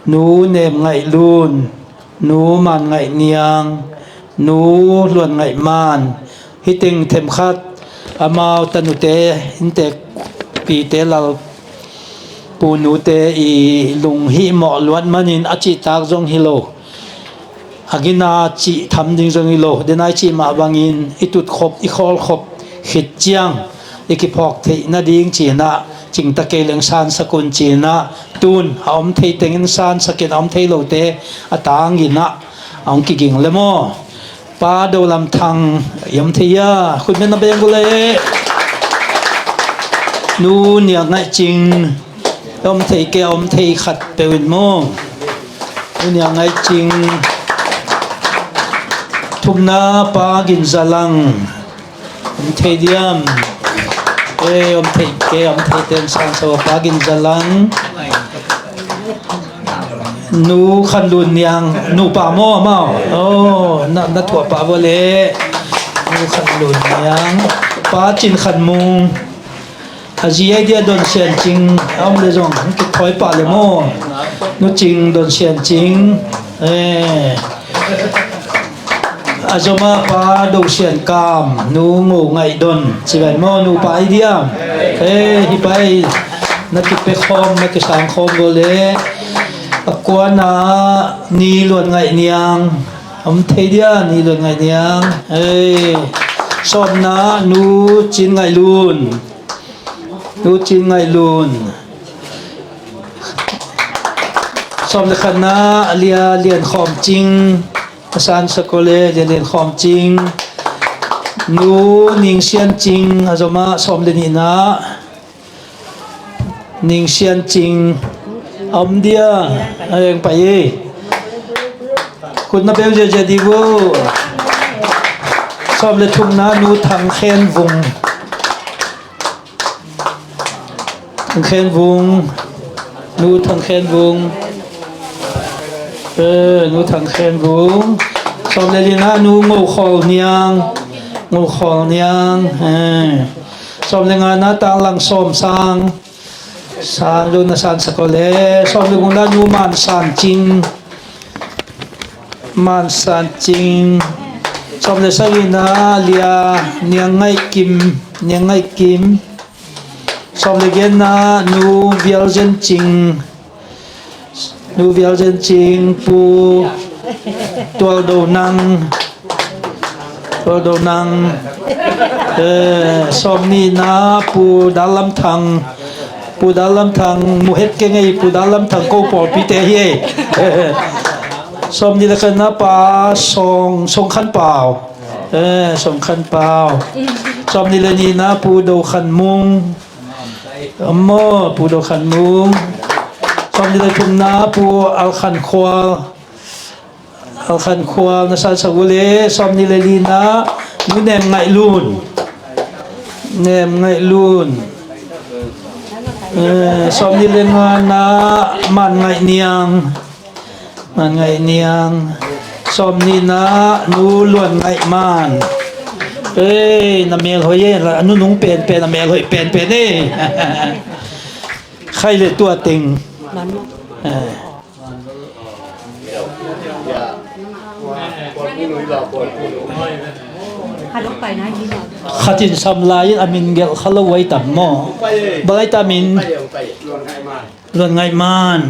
Nu Nem Ngaih Lun, Nu Man Ngaih Niang, Nu Luan Ngaih Man, hih teng themkhat amau tanute inntek pite lal pu nute i lunghihmawh luat manin a cihtak zong hi lo. a gina cih tham ding zong hi lo, dena i cih mah bangin i tutkhop, i khawlkhop khit ciang i kiphawk theih nading cinah, cingta kei leng sansak un cinah, tun a om thei tengin sansakin, a om thei lote a tanginah a hong kiging le maw? Pa Do Lam Thang i om thei a, khutbetna beng uh leh. Nu Niang Ngaih Cing, om thei kei, om thei khat peuh in maw? Nu Niang Ngaih Cing. Thumna Pa Gin Za Lang. Om thei diam? Eh, om thei kei, om thei ten sang so, Pa Gin Za Lang. Nu Khan Lun Niang, nupa maw amau? Oh, na, na thuah pah vua leh. Nu Khan Lun Niang. Pa Cin Khan Mung. A zi ai dia Don Sian Cing, a om le zong, kithawi pah le maw. Nu Cing, Don Sian Cing. Eh. A zom a Pa Do Sian Kam, Nu Ngo Ngaih Don, ci ven maw, nupa ai dia. Eh, hi pai, na kipia khawm, na kisang khawm vua leh. A kuana Ni Luan Ngaih Niang, om thei dia, Ni Luan Ngaih Niang. Eh, sawmna Nu Cin Ngaih Lun. Nu Cin Ngaih Lun. Sawm le khatna, a lia Lian Khawm Cing. A sansak uh leh Lian, Lian Khawm Cing. Nu Ning Sian Cing, a zom a, sawm le nihna. Ning Sian Cing. A om dia, a leng pai e. Khutna beng ziazia di uh. Sawm le thumna, Nu Thang Khen Vung. Thang Khen Vung. Nu Thang Khen Vung. Eh, Nu Thang Khen Vung. Sawm le lina, Nu Ngo Khawl Niang. Ngo Khawl Niang. Eh. Sawm le ngana, Tang Lang Sawm Sang. Sang lo na sansak uh leh. Sawm le gukna, Nu Man San Cing. Man San Cing. Sawm le sagihna, lia Niang Ngaih Kim, Niang Ngaih Kim. Sawm le giatna, Nu Vial Zen Cing. Nu Vial Zen Cing, Pu Tual Do Nang. Tual Do Nang. Eh, sawm nihna, Pu Dal Lam Thang. Pu Dal Lam Thang, mu het keng ei, Pu Dal Lam Thang ko pawlpite hi ei. Sawm nih le khatna, Pa Sawng, Sawng Khan Pau. Eh, Sawng Khan Pau. Sawm nih le nihna, Pu Do Khan Mung. Maw, Pu Do Khan Mung. Sawm nih le thumna, Pu Al Khan Khual. Al Khan Khual na sansak uh leh. Sawm nih le lina, Nu Nem Ngaih Lun. Nem Ngaih Lun. Eh, sawm nih le ngana, Man Ngaih Niang. Man Ngaih Niang. Sawm nihna, Nu Luan Ngaih Man. Eh, na mel hoih e, a nunung penpen, a mel hoih penpen e. Khai le tua teng. Eh. Khatin sam lai-in a min gelh kha lo ai tam maw? Bang ai tam in. Luan Ngaih Man.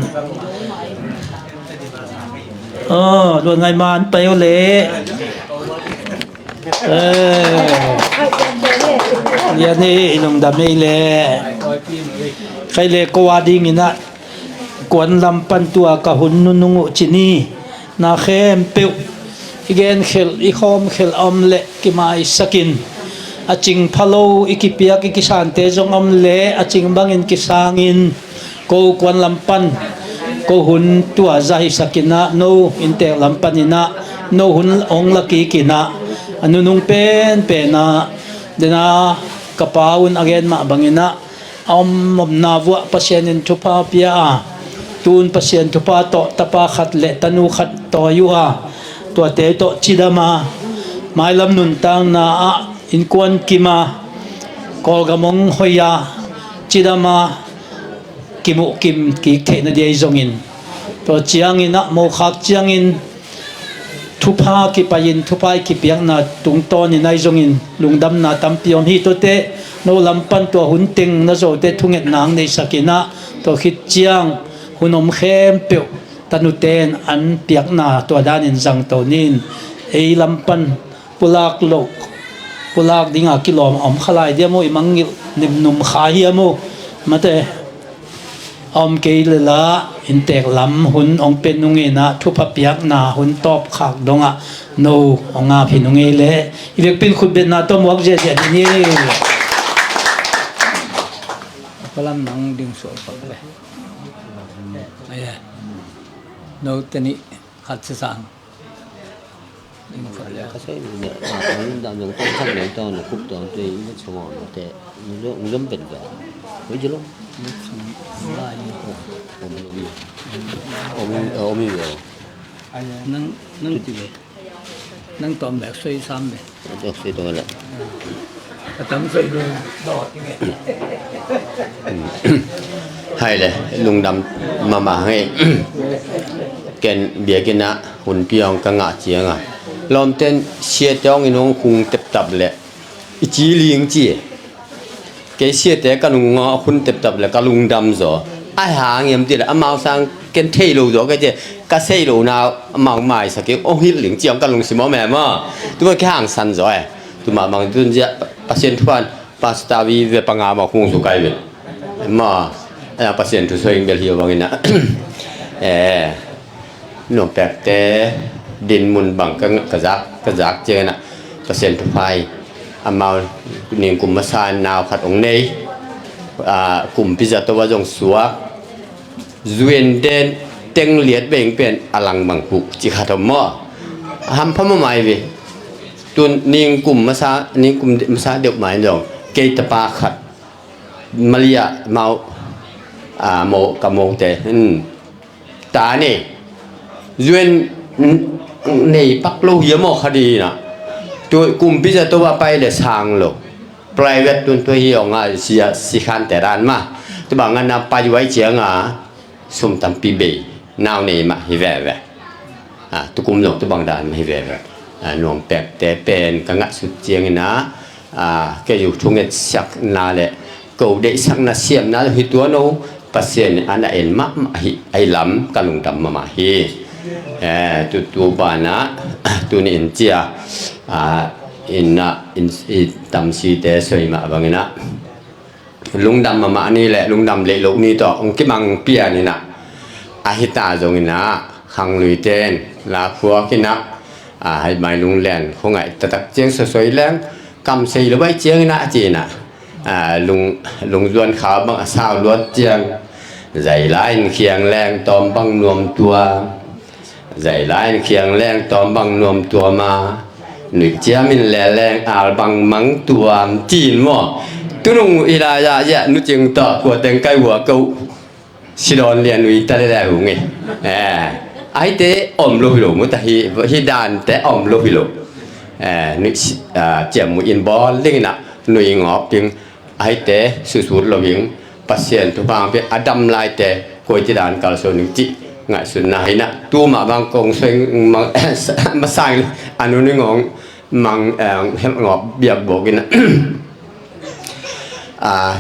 Oh, Luan Ngaih Man pai uh leh. Eh. Lian e, i lungdam ei leh. Khai le ko a dinginah kuan lam pan tua ka hun nunung uh ci ni. Na khempeuh i genkhelh, i khawmkhelh a om leh kimaisakin, a cing pha lo i kipiak i kisante zong a om leh a cing bangin kisangin, ko kuan lam pan, ko hun tua za hisakinah, no inntek lam paninah, no hun hong la kikinah, a nunung penpenah, dena ka pa un a gen mah banginah, a om omna vuah Pasian in thupha pia a, tun Pasian thupha tawh tapa khat le tanu khat tawi uh a, tuate tawh cidam a, mailam nuntakna ah innkuan kim a, Kawlgam hong hoih a, cidam a, kimuh kim kik theihna dia i zongin, tua ciangin ah mokhak ciangin thupha kipai-in, thupha i kipiakna tungtawnin ahi zongin lungdamna tampi om hi. Tuate no lam pan tua hun teng na zote thungetna hong neisakin ah, tua khit ciang hun om khempeuh tanuten an piakna tua danin zangto nin, ei lam pan pulak loh, pulak dinga kilawm a om kha lai dia maw, i mangngilh nimnum kha hi a maw, mate. A om kei le la, inntek lam hun hong pia nung ei na, thupha piakna hun tawpkhak dongah no hong ap hi nung ei le, i vekpi in khutbetna tawh muak ziahziah dih ni. Palam nang ding suak pak le. Aye. No teni khat sisang. Ka sai ni na, a, a lungdam zong tawm khat lei tawh na khup tawh tui na chawng te, na zong, na zong pen ve. Hoi jilong. Om, om, om, om, om. Nang, nang ti ve. Nang tawm bek soi sam ve. Dok soi tawh la. Ka tam soi dong. Hai le, lungdam mahmah hang ei. Ken biakinn ah hunpi hong ka ngah ciangin lawmten siate hong in hong khung teptap leh i ci ling ci. Kei siate ka nung ngawh khun teptap leh ka lungdam zaw. Ai hang hiam ti leh amau sang ken thei lo zaw kei ci. Ka sei lo na amau maisak kei hong hilh ling ci hong ka lungsim om em aw. Tua kei hangsan zaw e. Tua mah bang tun zia Pasian thu pan Pastor vive panga mah khung su kai ve. Mah, a, Pasian thu soi bel hi bangin a. Eh, nuam pekte din mun bang ka, ka zak, ka zak ciangin a. Pasian thu pai. Amau ning kum masa nau khat ong nei. A, kumpi zato va zong suak. Zuan den teng liat beng pen a lang bang kuk ci khat om maw. A hampha mahmah hi ve. Tun ning kum masa, ning kum masa deuh mai zong kei tapa khat Malia mau, a, mo, ka mo te. Hmm. Ta ni. Zuan, hmm, nei pak lo hi a maw kha di na. Tu kumpi zato va pai le sang lo. Private tun tua hi ong a sia sikhan te dan ma. Tu bang a na pai vai ciang a sum tampi bei. Nau nei mah hi veve. A, tukum zong tu bang dan mah hi veve. A, nuam pekte pen ka ngah sut ciangin a, a, kei uh thunget siakna le ko deihsakna siamna hi tua no Pasian in a na en mahmah hi ai lam ka lungdam mahmah hi. Eh, tu, tu banah, tuni in cia, a, in a, in, i tamsite soi mah bangin a. Lungdam mahmah ni le lungdam leih loh ni tawh hong kimang pian in a. A hita zongin a, khanglui ten, la khuak in a, a, hai mai lunglen, khongaih taktak ciang sosoi leng, kam sei lo bai ciangin a, a ci in a. A, lung, lungzuan kha bang a sau luat ciang, zai lai in khiang leng tawm bang nuam tua. Zai lai in khiang leng tawm bang nuam tuam a, nuih ciam in le leng al bang mang tuam ci in maw. Tunung i lai ah zia nucing tawh kua teng kai hua ko sidawn lian nuih ta le le hung i. Eh, aite om lo hi lo mu ta hi, hi dante om lo hi lo. Eh, nuih, ah, ciam mu in bawl ding in a nuih ngawp ding. Aite susut lo ing, Pasian thupha hong pia a dam laite koi ci dan kalsuan ing cih ngaihsutna hi na. Tu mah bang kong soi mang, masa ing a nu ning hong mang, eh, helh ngawp biak bawk in a. A,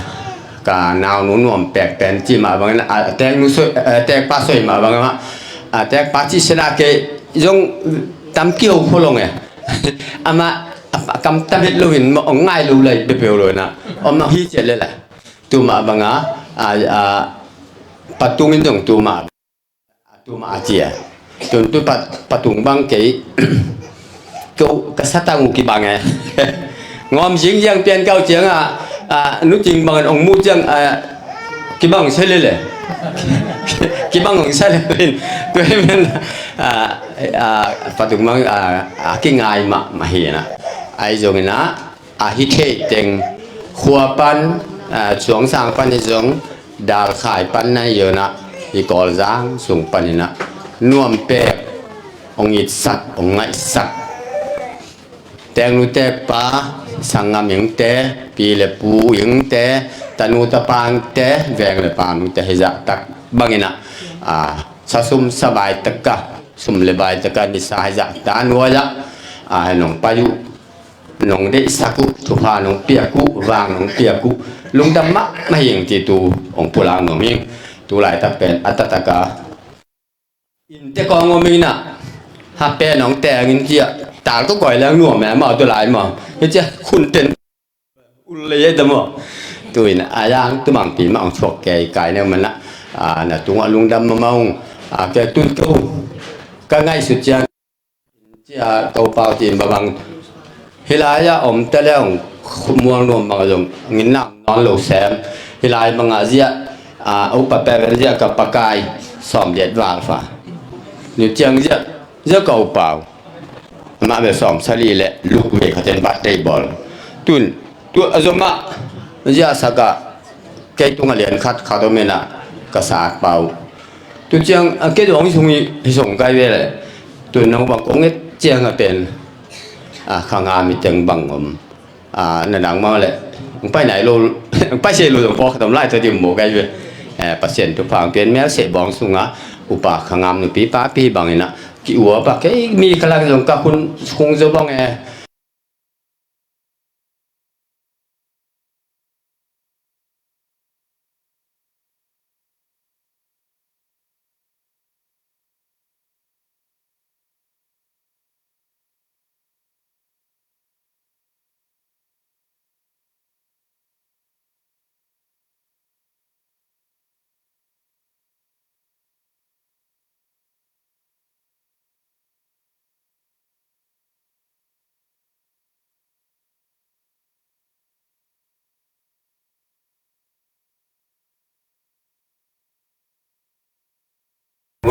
ka naunu nuam pek pen ci mah bang in a, a, teknu soi, eh, tekpa soi mah bang in a, a, tekpa ci sena kei zong tam kiho kholong e. Amah a, a kam tam het lo in, ma ong ngai lo lai pepeu lo na. Om na hi cia le la. Tu mah bang a, a, a, patung in zong tu mah. A tu mah a cia. Tun tu pat, patung bang kei. Ko ka sa tang u kibang e. Ngawm zing ziang pian kau ciang a, a, nu cing bang ong mu ciang, a, kibang se le le. Kibang ong sa le pin. Tu men, a, a, patung bang, a, a, kingai mah, mah hi na. Ai zong in a, a hi thei teng khua pan, a, suang sang pan hi zong, dal khai pan na hi zong a, hi kawl zang sung pan in a, nuam pek, ong itsak, ong ngaihsak. Tengnu tekpa, sanggam ingte, pi le pu ingte, tanu tapa ingte, veng le pam ingte, hi zahtak bang in a, a, sa sum sa bai taka, sum le bai taka, nisa hi zahtak nuai a, a, nong pai uh, nong deihsak uh, thupha nong piak uh, vang nong piak uh, lungdam mahmah ing ci tu ong pulak nuam ing. Tu laitak pen a taktak a Innte kong om inah, ha pen hong teng in cia, tal ko koi leng nuam e maw, tu lai maw. Hi cia, khun ten ul lei e ta maw. Tu inah, a yang tu mangpi mah hong suak kei kai ne manah, a, na tungah lungdam mah mah hong, a, kei tun ko, ka ngaihsut ciang, cia ko pau ci in babang. Hih lai-ah om ta le hong muang nuam bang zong ngin nam nawn lo sem. Hih lai bangah ziah, a, upa pek ziah ka pakai sawm liat val fa. Ni ciang ziah, ziah ka upa uh. Amah bel sawm sali le luk ve kha ten bat tei bawl. Tun, tu a zomah ziah sakah kei tungah lian khat khat om inah ka sat pau. Tu ciang, a, kei zong hi sung hi, hi sung kai ve le. Tun nong bang kong et ciang a pen, a, kha ngam i teng bang om. A, na nang mau le. Ng pai nai lo, ng pai se lo zong pawk khat om lai tua ti maw kai ve. Eh, Pasian thupha hong pian mel seh bawng sungah upa kha ngam nupi papi bang inah ki ua pa kei mi kha lak zong ka khun khung zo bang e.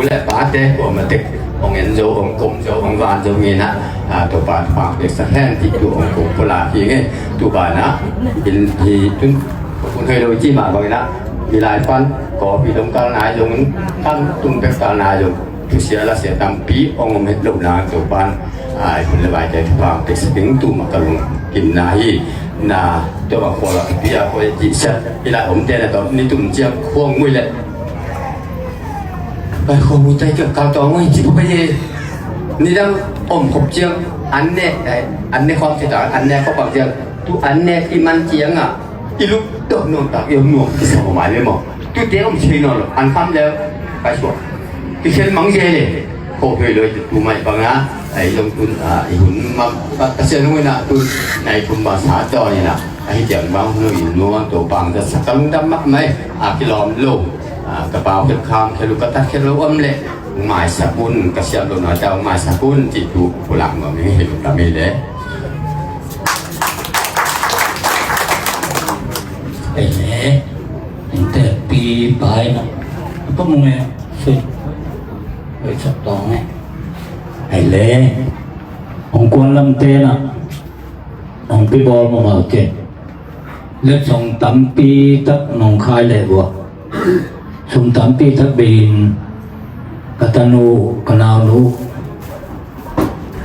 U le pate kuamatek hong en zo, hong kom zo, hong van zo nginah, a, Topa thupha peksak hen ti tu hong kong pulak hi nge. Tu banah in hi tun kun hei lo ci mah banginah, hi lai pan kawpi dong kal nai zong, kam tung pek kal nai zong, thusia lasia tampi hong om het lo nang Topan, a, i hun le vaite thupha peksak ding tu mah ka lungkimna hi. Na, tua mah khual a pia khual a cihsiat hi lai omte na tawh ni tum ciang khuang mui le. Bai khuang mui tai kiak kal tawh mui cih pha pai hi. Nidang om khop ciang an ne, eh, an ne khawm ci ta, an ne khop bang ciang. Tu an ne i man ciang ah, i lup tawh nuam tak, i om nuam, i sa mai le maw. Tute om thei nawn lo, an kham leu, kai suak. Kikhen mang zia le, kho phei lo, tu mai bang a, ai zong tun, a, i hun mam, ka, ka sia nung ina tun, nai kum ba sa taw ina, a hi tiang bang hun i nuam to bang da sa ka lungdam mak mai, a, kilawm lo, a, ka pau khet kham khet lo, ka tat khet lo om le, maisak un, ka siam lo na tau maisak un, ci tu, pulak nuam hi, hi lungdam hi le. Ei le. Innte pi pai na. Apa mu nge? Sui. Oi, sak tong nge. Ai le. Hong kuan lamte na. Hong pi bawl mawh mawh ke. Letsong tampi tak nong khai leh vua. Sum tampi tak bei in ka tanu, ka naunu.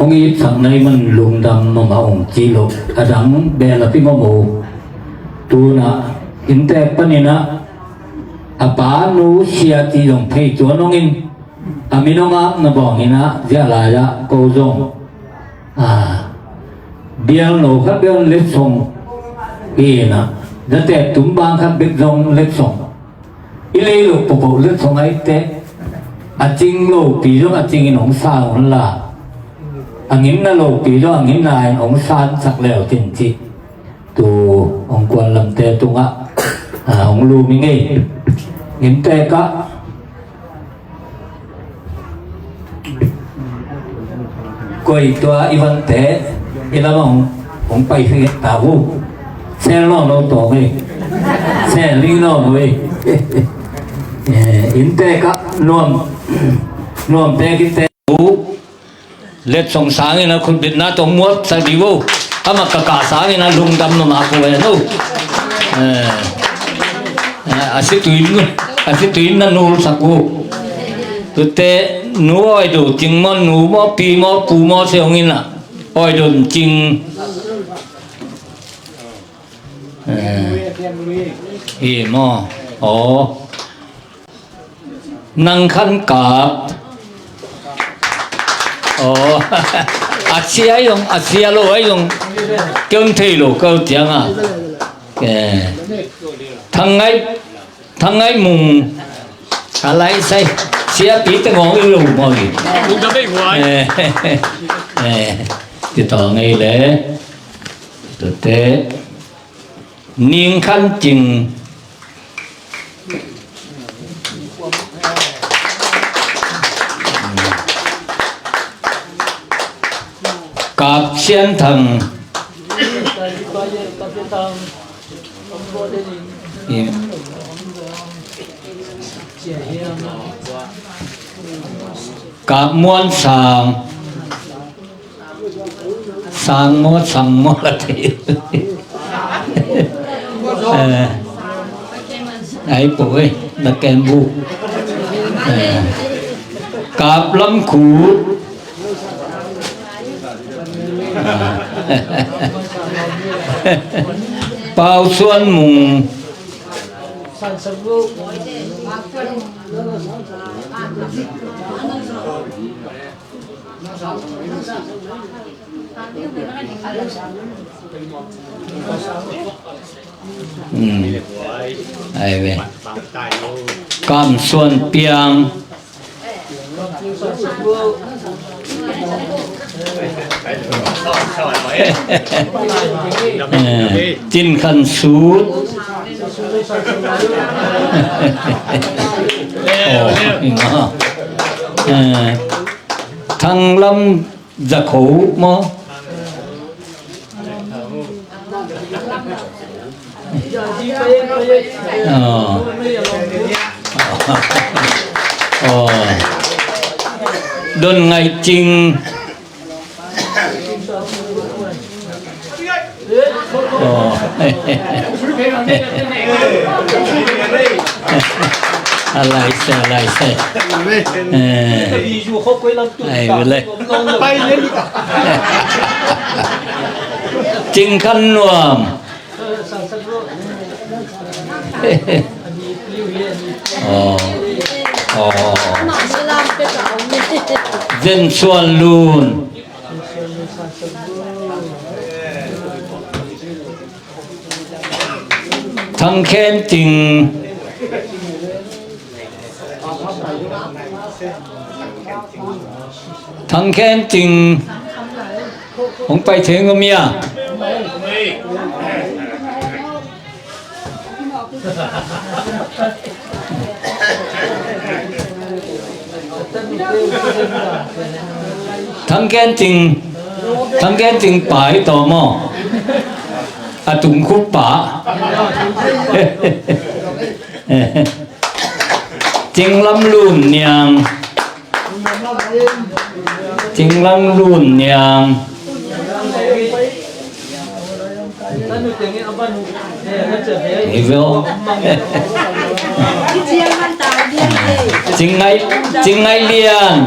Hong itsak nai man lungdam mawh mawh hong ci lo. A dang beh la pi mawh mawh. Tuna, innte panin ah, a pa nu sia ti zong thei tuan hong in, a min hong apna bawng in ah, ziah lai ah, ko zong. A, bial no khat bek letsong, hi in ah, na tek tum bang khat bek zong letsong. I lei lo popo letsong ai te, a cing lo pi zong a cing in hong sang hong la. A ngimna lo pi zong a ngimna in hong sang sak leu tin ci. Tu hong kuan lamte tungah, a, hong lum i ngei. Ngimte kah. Koi tua i vante, i lamah hong, hong pai hi ta hu. Sel nawn lo tawh ngei. Sel ling nawn lo ei. Eh, innte kah nuam, nuamte kinte. Letsong sangin a khutbitna tawh muat sak dih vo. Amah ka kah sangin a lungdam mahmah ko hen o. Eh, eh, a situin, a situin na nul sak vo. Tute nu Awi Do Cing maw, nu maw, pi maw, pu maw se hong in a. Awi Do Cing. Eh, hi maw. Aw. Nang khan kap. Aw. A sia ahi zong, a sia lo ahi zong. Kei hong thei lo, kei hong ciang a. Eh. Thang Ngai, Thang Ngai Mung. A lai sai. Siapi tengawng i lo maw i. Lungdam ei huai. Eh, eh, ti tawh ngei le. Tute. Ning Khan Cing. Kap Sian Thang. Kap Muan Sang. Sang maw, sang maw la thei. Eh, ai po eh, na kem bu. Eh, Kap Lam Khut. Ah. Pau Suan Mung. Hmm. Ai ve. Kam Suan Piang. Eh, Cin Khan Sut. Oh, eh, Thang Lam Za Kho maw? Oh. Oh. Don Ngaih Cing. Oh. A lai se, a lai se. Eh. Ai, bele. Cing Khan Nuam. Oh. Oh. Zen Suan Lun. Thang Khen Cing. Thang Khen Cing. Hong pai thei ngam ia. Thang Khen Cing, Thang Khen Cing pa hi tawh maw? A tung khup pa. Cing Lam Lun Niang. Cing Lam Lun Niang. Hi ve aw. Cing Ngaih, Cing Ngaih Lian.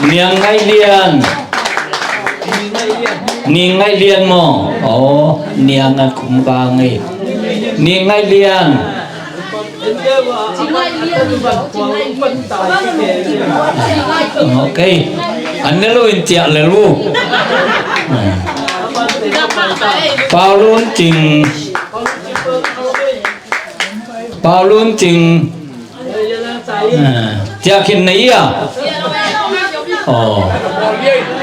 Niang Ngaih Lian. Ning Ngaih Lian maw? Aw, Niang a khum ka ngei. Ning Ngaih Lian. Ok. An ne lo in ciah le lo. Pau Lun Cing. Pau Lun Cing. Ah, ciah khin na ia. Oh.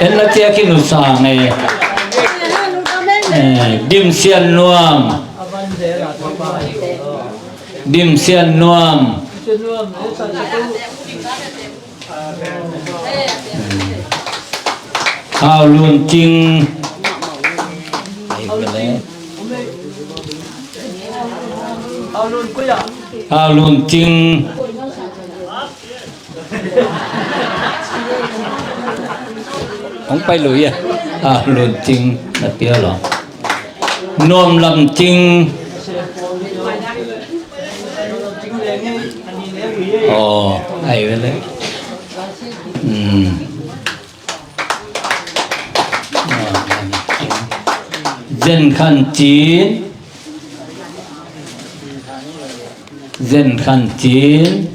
En na ciah khin uh sang e. Eh, Dim Sian Nuam. Dim Sian Nuam. Hau Lun Cing. Hau Lun Cing. Hong pai lui a. Hau Lun Cing na pia lo. Nuam Lam Cing. Aw, ai ve le. Hmm. Zen Khan Cin. Zen Khan Cin.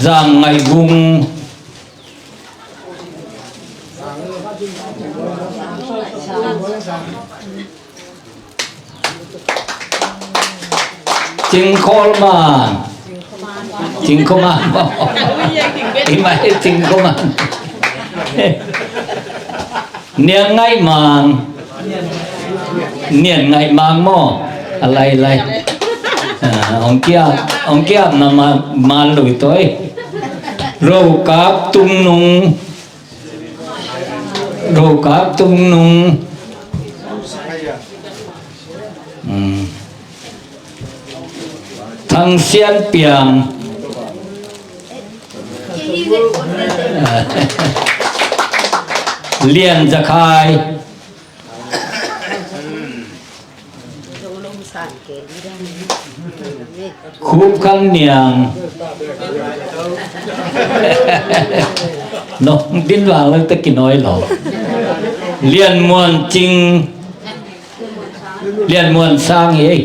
Zam Ngaih Vung. Cingkhawl man. Cingkhawl man maw? I mai Cingkhawl man. Niang Ngaih Mang. Niang Ngaih Mang maw? A lai lai. Ah, ong kiap, ong kiap na man, man lui toi. Rokap Tung Nung. Rokap Tung Nung. Hmm. Thang Sian Piang. Lian Za Khai. Khup Khang Niang. Nong din vang leng te kinawi lo. Lian Muan Cing. Lian Muan Sang hi ei.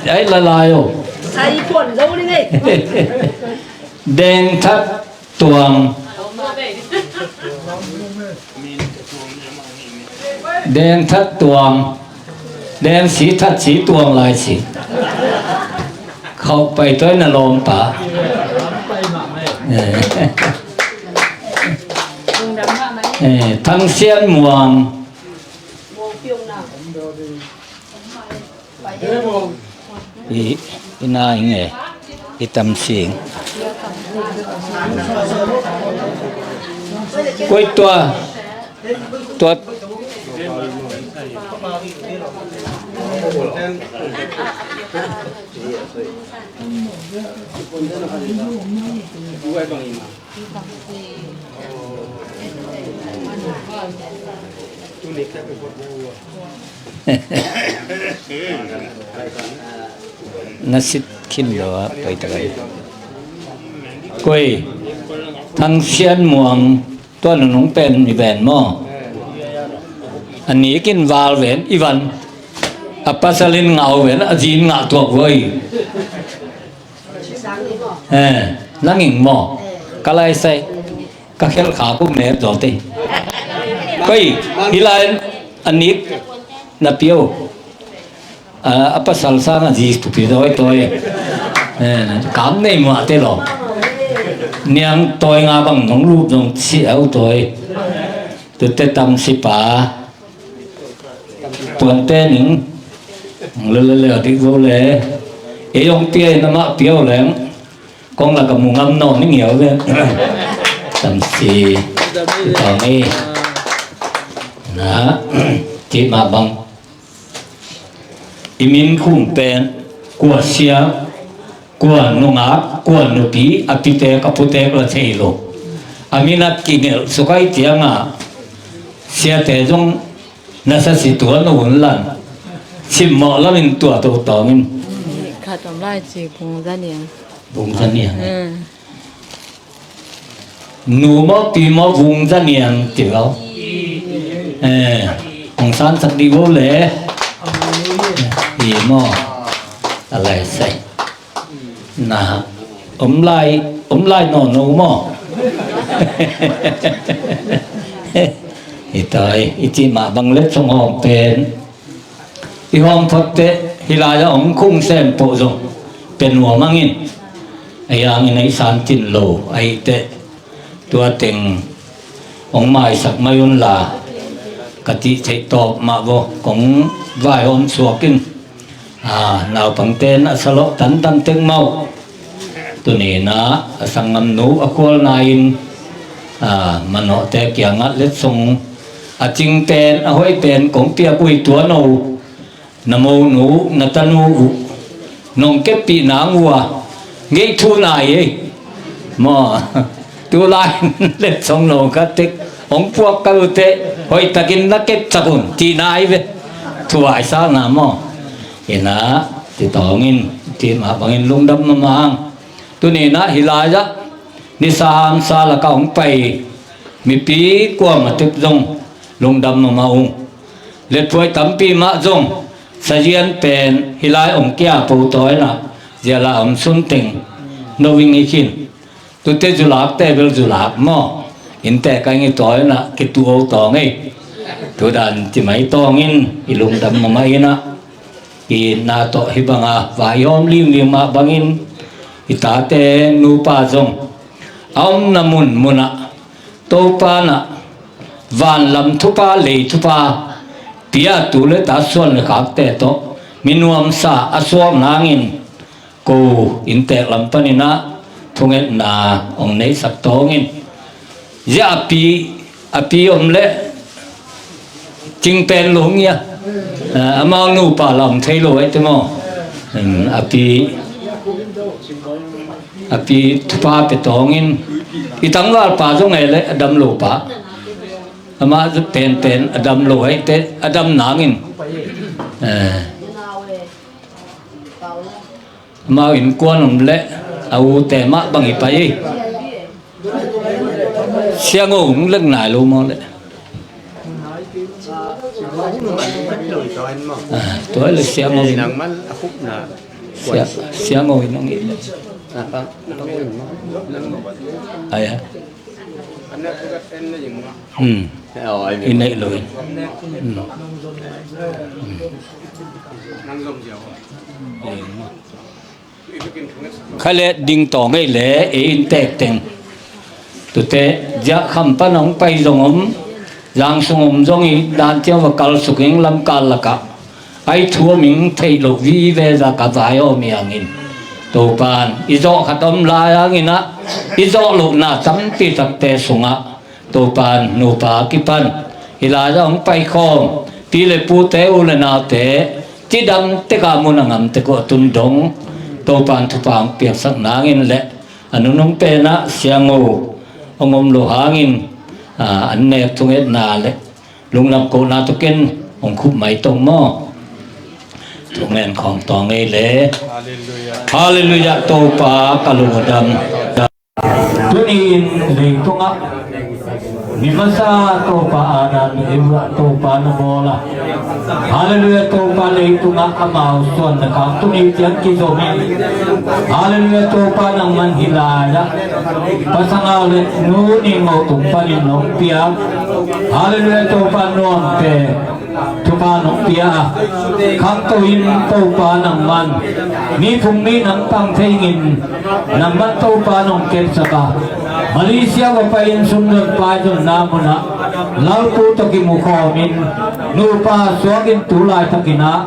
Ai, lalai o. Deng That Tuang. Deng That Tuang. Deng Si That Si Tuang Lai Si. Khauh pai toi na lawmpa. Eh. Eh, Thang Sian Muang. I, i na ing e, i tam sing. Koi tua, tua. Na sit khin lo a, pai ta kai. Koi, Thang Sian Muang, tua nunung pen mi ven maw? A nikin val ven, i van. A pasal in ngah ven, a zin ngah tuak voi. Eh, nang ing maw? Ka lai sai. Ka khel kha ku me zo te. Koi, hi lai a nik na pio. A, a pasal sang a zi tu pi doi toi. Eh, kam nei mua te lo. Niang toi nga bang nong lup nong si au toi. Tu te tam si pa. Tuan te ning. Le le le a dik zo le. E yong pia na ma pia leng. Kong la ka mu ngam no ning yau le. Tam si. Tong i. Na. Ti ma bang. I min khum pen, kua sia, kua nungak, kua nupi, a pitek, a putek la thei lo. A minat kingel sukai tianga, siate zong nasa si tua no un lan. Simmawh lamin tua to tawngin. Khat om lai ci Bung Za Niang. Bung Za Niang. Nu maw, pi maw, Vung Za Niang ti lo. Eh, hong sansak dih vo le. Pi maw. A lai sai. Na, om lai, om lai no no maw. I tai, i ci mah bang let song hawm pen. I hawm phot teh, hi lai-ah hong khung sem poh zong pia nuam hangin, a yang in ei san tin lo ahih teh, tua teng hong maisak mai un la, ka tih theih tawp mah vo, kong vaihawm suak in, a, naupangte in a salawh tantan tek mah uh. Tuni-in ah a sanggamnu a khualna in, a, manawhte kiangah letsong a cing pen, a hoih pen kong piak uh hi tuan o. Na monu, na tanu uh nong keppih nang uh a, ngeih thu nai ei. Maw, tu lai letsong no khat tek hong puak kal uh teh, hoihtakin na kepsak un, cih nai ve. Thu vaisakna maw. Inah, ci tawngin, cih mah bangin lungdam mahmah ang. Tuni-in ah hih lai-ah nisa hamsa lakah hong pai mipi kuamah tek zong lungdam mahmah ung. Lethuai tampi mah zong sazian pen hih lai hong kia po tawi-in ah, zia la om sun teng no ving hi khin. Tute zulakte bel zulak maw? Innte ka ing hi tawi-in ah kitu o tawng ei. Tudan ci mai tawngin i lungdam mahmah inah. Ki-itna tawh hih banga vai i hawm lingling mah bangin i tate nupa zong a omna munmunah Topa in ah vanlam thupha, lei thupha pia, tu le ta suan le khakte tawh minuamsa a suak nangin ko inntek lam panin ah thungetna hong neihsak tawngin. Zia a pi, a pi om leh cing pen lo hong hi a. Ah, amau nupa lam thei lo ahi te maw. Hmm, a pi, a pi thupha pia tawngin i tangvalpa zong e leh a dam lo pa. Amah zong penpen a dam lo ahi te, a dam nangin. Eh. Amau innkuan om leh a ute mah bang hi pai hi. Siangho hong leng nai lo maw leh. Ah, tua leh Siangho in. Sia-, Siangho in hong hi leh. Ai, ah. Hmm. I neih lo in. Hmm. Hmm. Kha le ding tawh ngei le ei inntek teng. Tute, ziah kham pan hong pai zong om, zang sung om zong i dan ciang va kal suk ing, lamkal lakah a i thu om ing, theih loh vive, zak a vai a om hi hangin. Topan i zawh khat om lai hangin ah i zawh lohna tampi takte sungah Topan nupa kipan hih lai-ah hong paikhawm pi le pute, u le naute cidam tek a, mun a ngam tek uh a tun dong Topan thupha hong piaksak nangin leh a nunung penah Siangho hong om loh hangin, ah, an nek thungetna le lungdam kohna tawh ken hong khup mai tong maw. Thungen khawm tawng ei le. Halleluiah. Halleluiah, Topa ka lungdam. Tuni-in leitungah mi masa Topa Adam le Eva Topa na bawl a. Halleluiah, Topa leitungah amau suan na khak tuni ciang kizom in. Halleluiah, Topa nangman hih lai-ah pasal ngau le nu ning ngau tung panin nong piak. Halleluiah, Topa nuamte thupha nong pia a, khangto in Topa nangman miphung mi nang pang thei in, nangman Topa nong kepsak a, Malaysia va pai in sum zon pai zonna munah Lalpu tawh kimu khawm in, nupa suak in, tu laitakin ah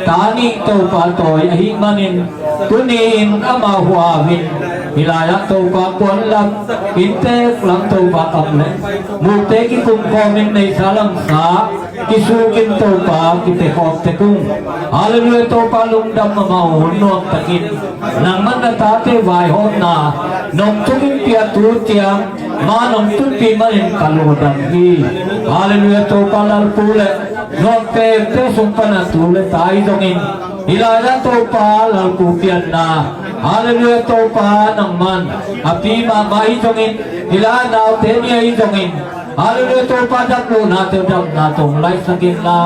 ta nih Topa tawi ahih manin, tuni-in amau huau in hih lai-ah Topa puanlam, inntek lam Topa kam le mukte kikum khawm in, neihsa lamsa kisuk in Topa kipia khawm tek ung. Halleluiah, Topa lungdam, amau hun nuamtakin nangman na tate vaihawmna nong thuk in piak tu ciang ma nong tunpih manin ka lungdam hi. Halleluiah, Topa Lalpu le nuamte sung pan a tu le ta ahi zongin, hih lai-ah Topa Lalpu pianna, Halleluiah, Topa nangman a pi mahmah ahi zongin, hih lai-ah naute ni ahi zongin, Halleluiah, Topa dam lohnate uh damna tawh hong laisak inla,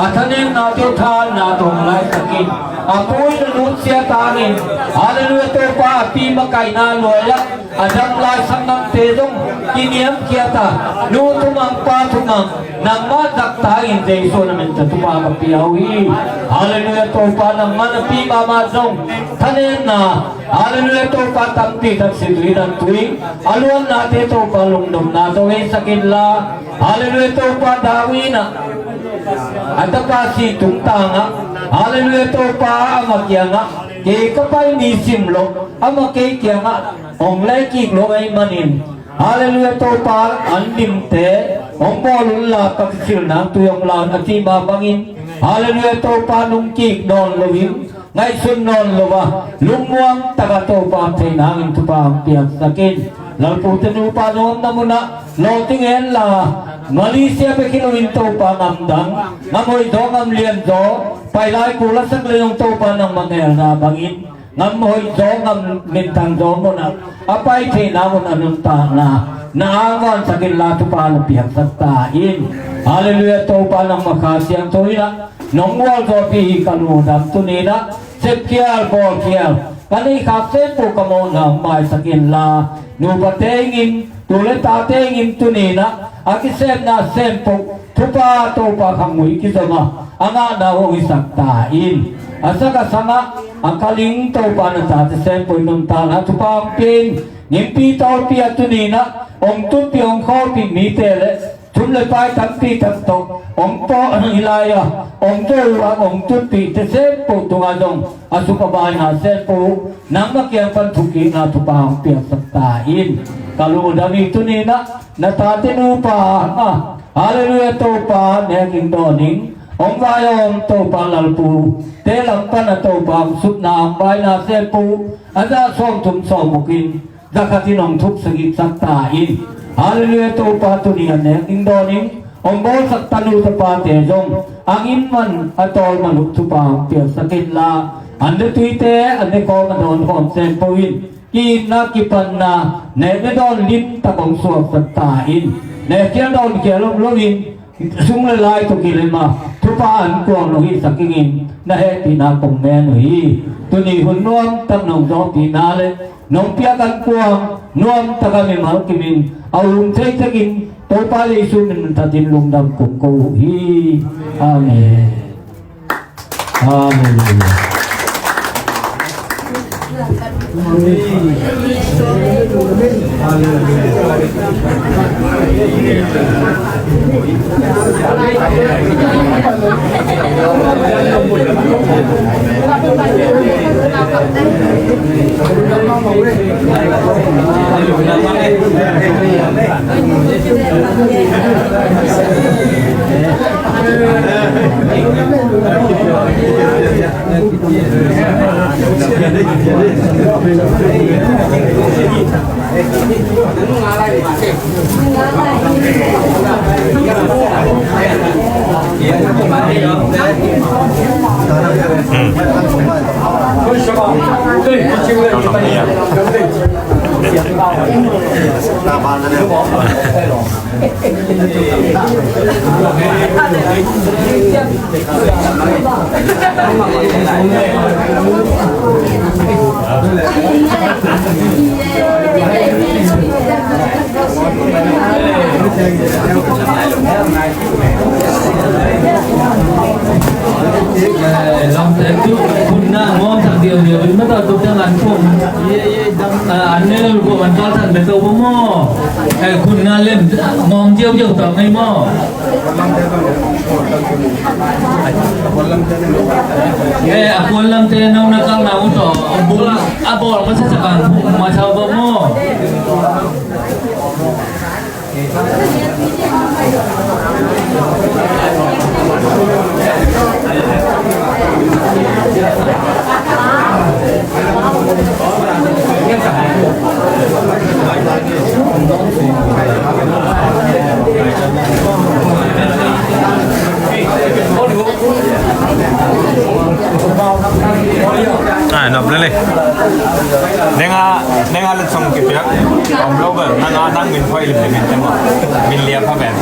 a thanennate uh thanna tawh hong laisak in, a pu in a nusia tangin, Halleluiah, Topa a pi makaihna luai-ah a dam lai sanggamte zong kiniamkhiat a, nu thumang pa thumang nangmah zahtak in, Jesu na min tawh thupha ka pia uh hi. Halleluiah, Topa nangmah na pi mahmah zong thanenna, Halleluiah, Topa tampi tak si tui dan tui a luannate Topa lungdamna tawh veisak inla. Halleluiah, Topa David in ah a tapa sih tungtangah, Halleluiah, Topa ama kiangah, kei ka pai mi sim loh, ama kei kiangah hong lei kik lo ahih manin, Halleluiah, Topa an limte hong bawl unla, ka kisil nang tui hong la un a cih mah bangin, Halleluiah, Topa nungkik nawn loin, ngaihsun nawn lo a, lungmuang takah Topa om thei nangin thupha hong piaksak in. Lalpute nupa na omna munah lawhting henla, Malaysia bek hi loin Topa ngamdang, ngam hoih zaw, ngam lian zaw, pai lai kul a sak le zong Topa nangmah ngelna bangin ngam hoih zaw, ngam minthang zaw munah a pai theihna mun a nuntakna na angvansak inla, thupha na piaksak ta in. Halleluiah, Topa nangmah Kha Siangtho in ah nong gualzawhpih hi. Ka lungdam, tuni in ah sepkhial bawlkhial ka neih khak sempu ka mawhna hong maisak inla, nupate ingin Tu le tate ngim tuni-in ah a kisemna sempoh thupha Topa khangmui kizom a, a ngahna hong hisak ta in. A sak a sang ah, a kaling Topa na tate sempoh in nuntakna thupha hong pia in. Ngimpi tawlpi a tuni-in ah hong tutpih hong khawlpih mite le thum le pai tampi tak tawh hong pawh hi lai a, hong zo uh a, hong tutpihte sempoh tungah zong a suk a baina sempoh uh nangmah kiang pan thukikna thupha hong piaksak ta in. Ka lungdam hi tuni-in ah na tate nupa hang a, Halleluiah, Topa nek ing dawn ing. Hong vai a om Topa lalpute lam pan a Topa hong supna hong baina sempoh uh a za sawmthum sawmguk in za khat in hong thuk sagihsak ta in. Halleluiah, Topa tuni a nek ing dawn ing. Hong bawlsak tanu tapate zong a ngim man a tawl man uh thupha hong piaksak inla, an le tuite an le khawm a dawn khawm sempoh in ki-itna kipanna nek le dawn limtak hong suaksak ta in. Nek khial dawn khial om loin sung le lai tawh kilem a thupha an kuang lo hi sak ingin na hehpihna kong ngen uh hi. Tuni hun nuamtak nong zawhpihna le nong piak an kuang nuamtak a mimal kimin a um thei takin Topa Jesu min thakin lungdam kong ko uh hi. Amen. Halleluiah. Lamte tu kunna ngawm tak diau diau in mata tu tang an pom. An ne lo ko man kal tan be to bo mo. Kunna lem ngawm diau diau tak ngai mo. Eh, a kuan lamte nong na kal na u to. A bol a bol masa sa kan ma sa bo mo. Ai, nop lele. Nenga, nenga letsong kipiak. Om lo bel, nanga nang min khoi lim lim min temo. Min liap ha ben.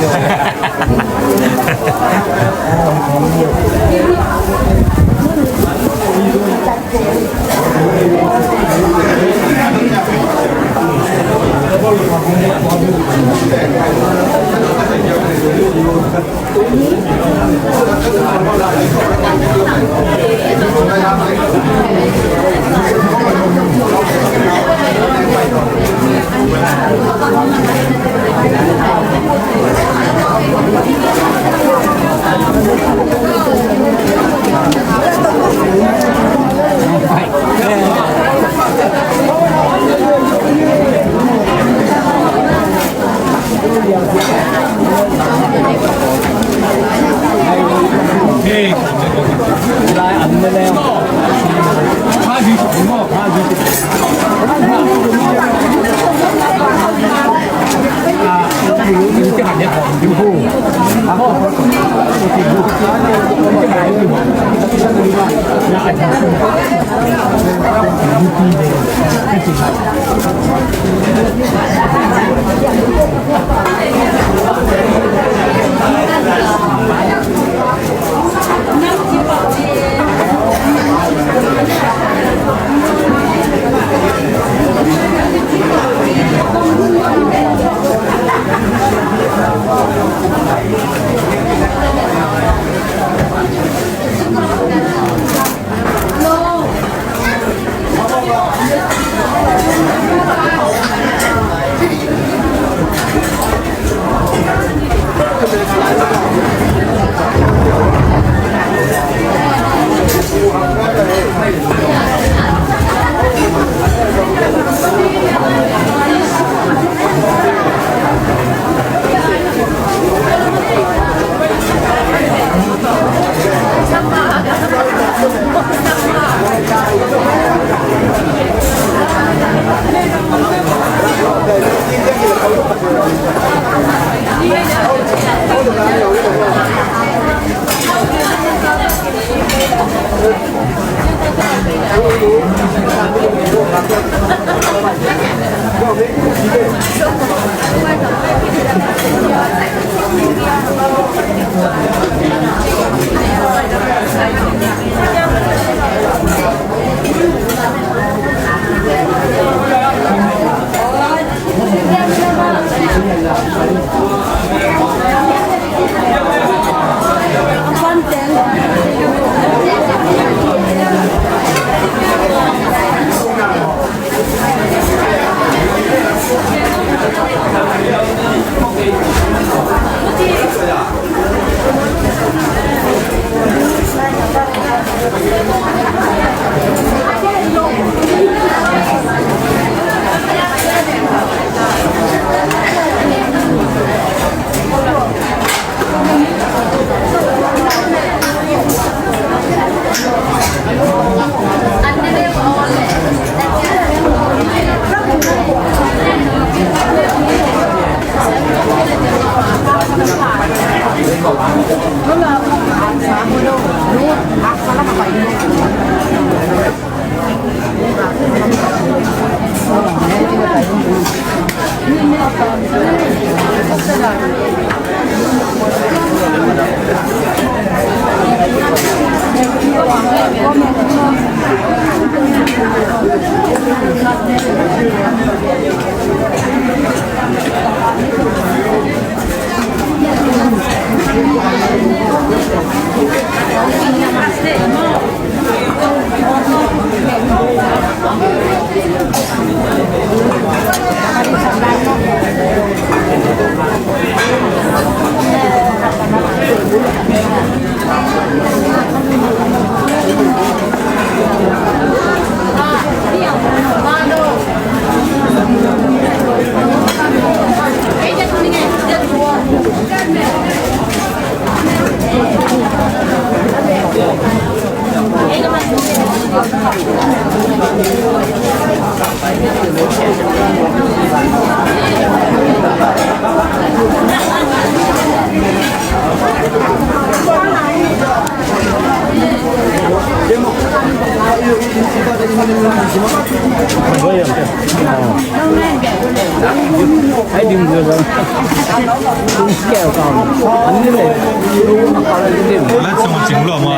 Ala chung cing lo ma.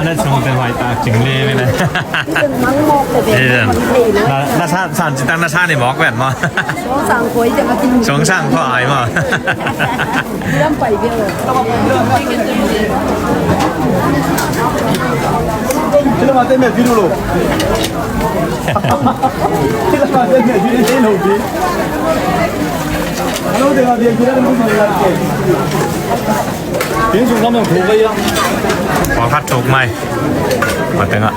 Ala chung te hoih tak cing le le. Na, na sa, san ci tang na sa ni mawk ven ma. Song sang khuai ai ma. Pawlkhat tuk mai. Matengah.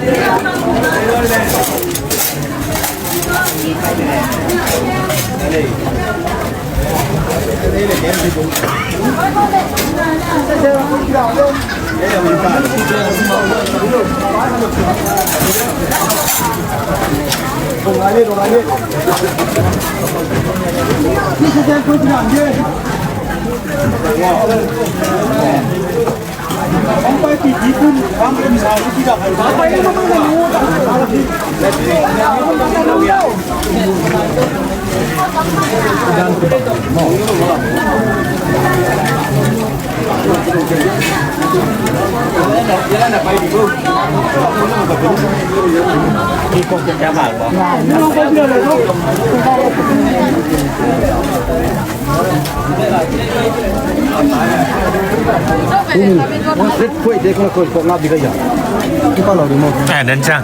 Eh, dan cang.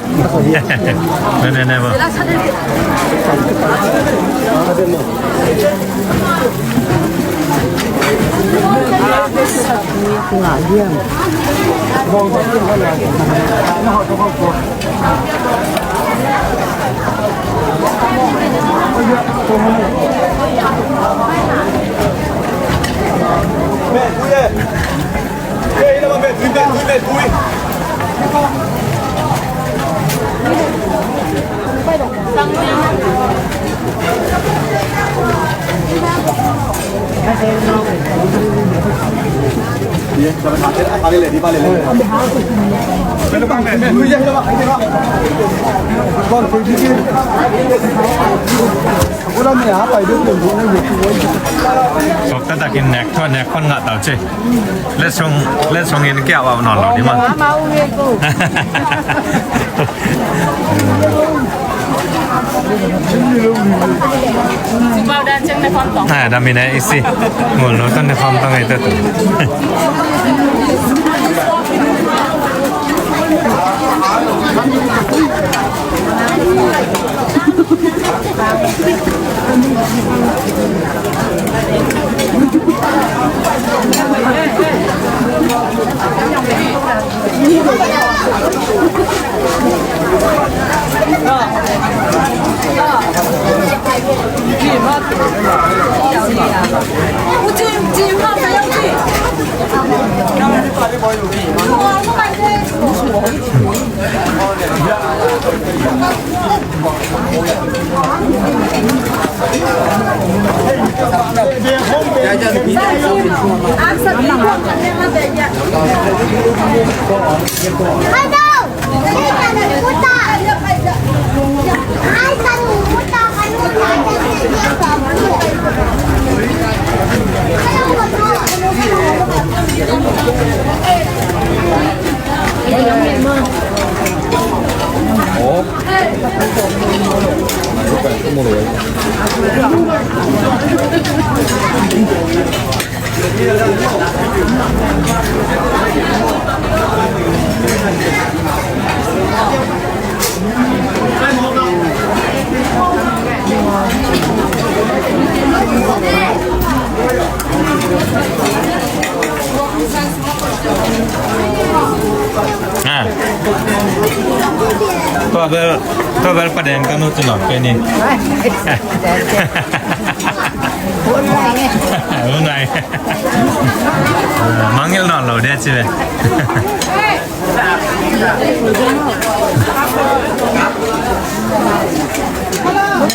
Nene, nene, bo. Sawt taktakin nek thawn, nek thawn ngah tau ci. Letsong, letsong in kia wa non lo di ma. Ah, da mi ne isi. Ngol no tan ne fam tang ai ta tu. Tua bel, tua bel padeng ka nu tu nawn pen in. Unai. Mangngilh nawn lo de ci ve.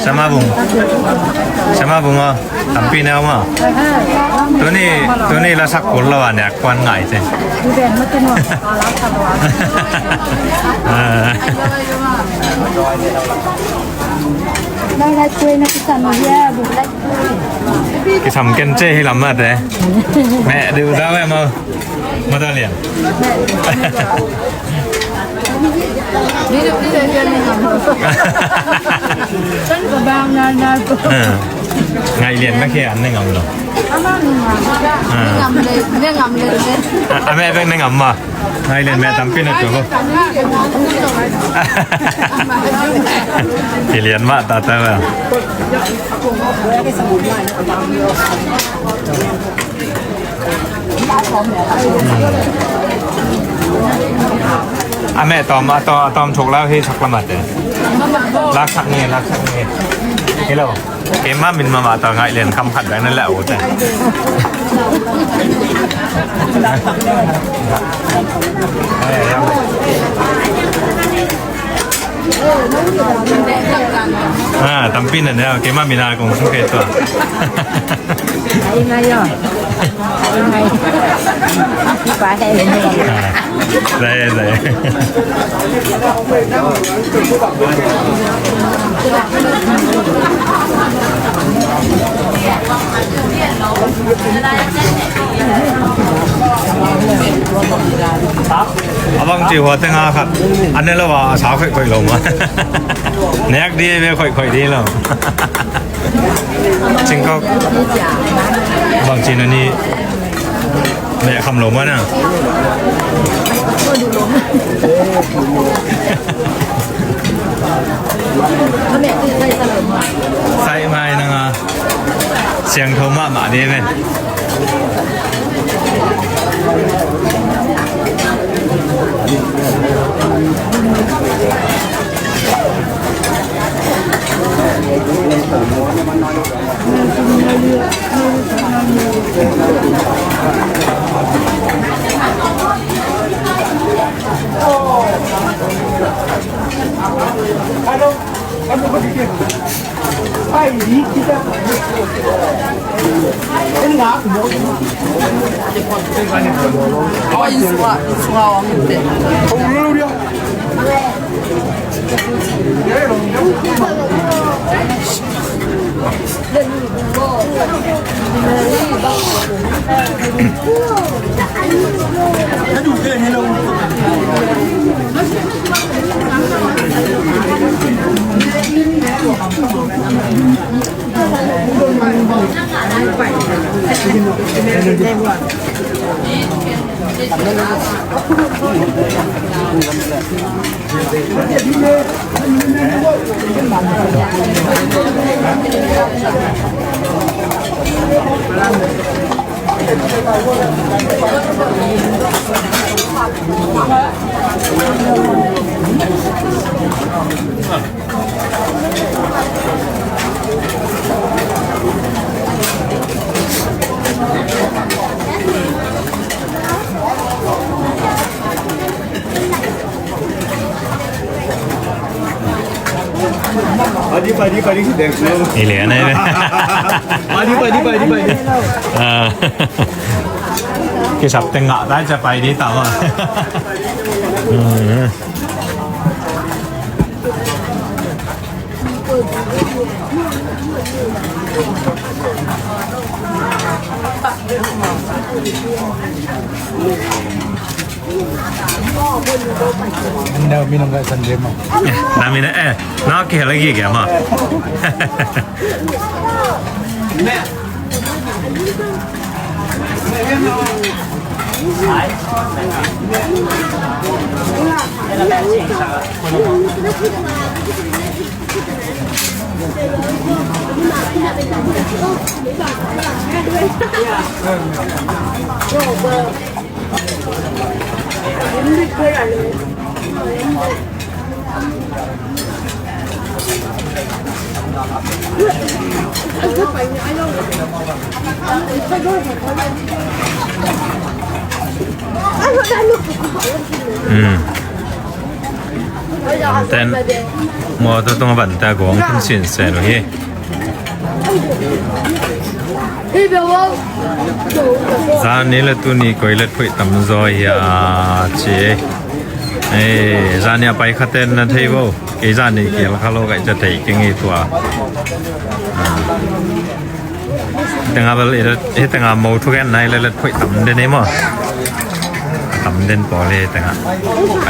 Sama bung. Sama bung aw. Tampi ne aw maw. Tuni, tuni lasak kul lo a nek kuan ngai te. Kisam ken ce hi lam mate. Meh diu dau em aw. Mata lian. Ngai lian na kia an ne ngam lo. A meh bek ne ngam ma. Ngai lian meh tampi na tua ko. Ki lian ma ta ta ba. A meh tawm, a tawm, a tawm thuk lau hi sak lamate. Laksak nge, laksak nge. Hello. Keima min mama ta ngai lian kam khat dang na lau te. Ah, tampi na ne, keima min a kong sung ke tua. Ai ngai yo. Ai ngai. Pa he. Ah, zai, zai. A bang ci hua teng a khat. An ne lo a sa khoih khoih lo ma. Nek di ve khoih khoih di lo. Cingkok. Bang ci na ni. Meh kham lo ma na. Sai mai na nga. Siangtho mahmah ding hi ven. Padi, padi, padi, si dek lo. Ili, anai. Padi, padi, padi, padi. Ah. Kisap tengah tai capai di tawa. Hmm. Enda minum kat Sunday mah. Nah, mina, eh, nah, okay, lagi ke, mah. Hmm. Ten, mawtaw tungah bang ta gawng khin sin sen uh hi. Zani le tuni koi let phoih tam zaw hi a ci. Ei, zani a pai khaten na thei vo. Kei zani kial kha lo kai ca thei kei ngei tua. Ah. Tengah bel hi tengah mo thugen nai le let phoih tam den hi maw. Tam den pawl hi tengah.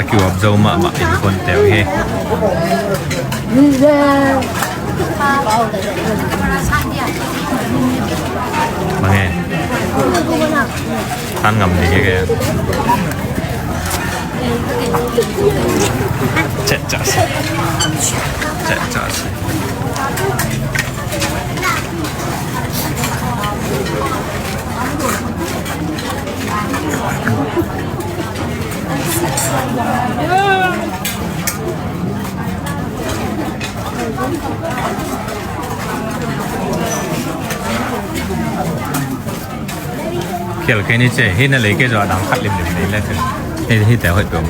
A kiuap zo mahmah in pon teu hi. Mange. Tan ngam ding hi ke. Cek cak si. Cek cak si. Khial kei ni ce, hi na lei kei zaw a dang khat limlim nei le. Hi, hi te hoih peuh.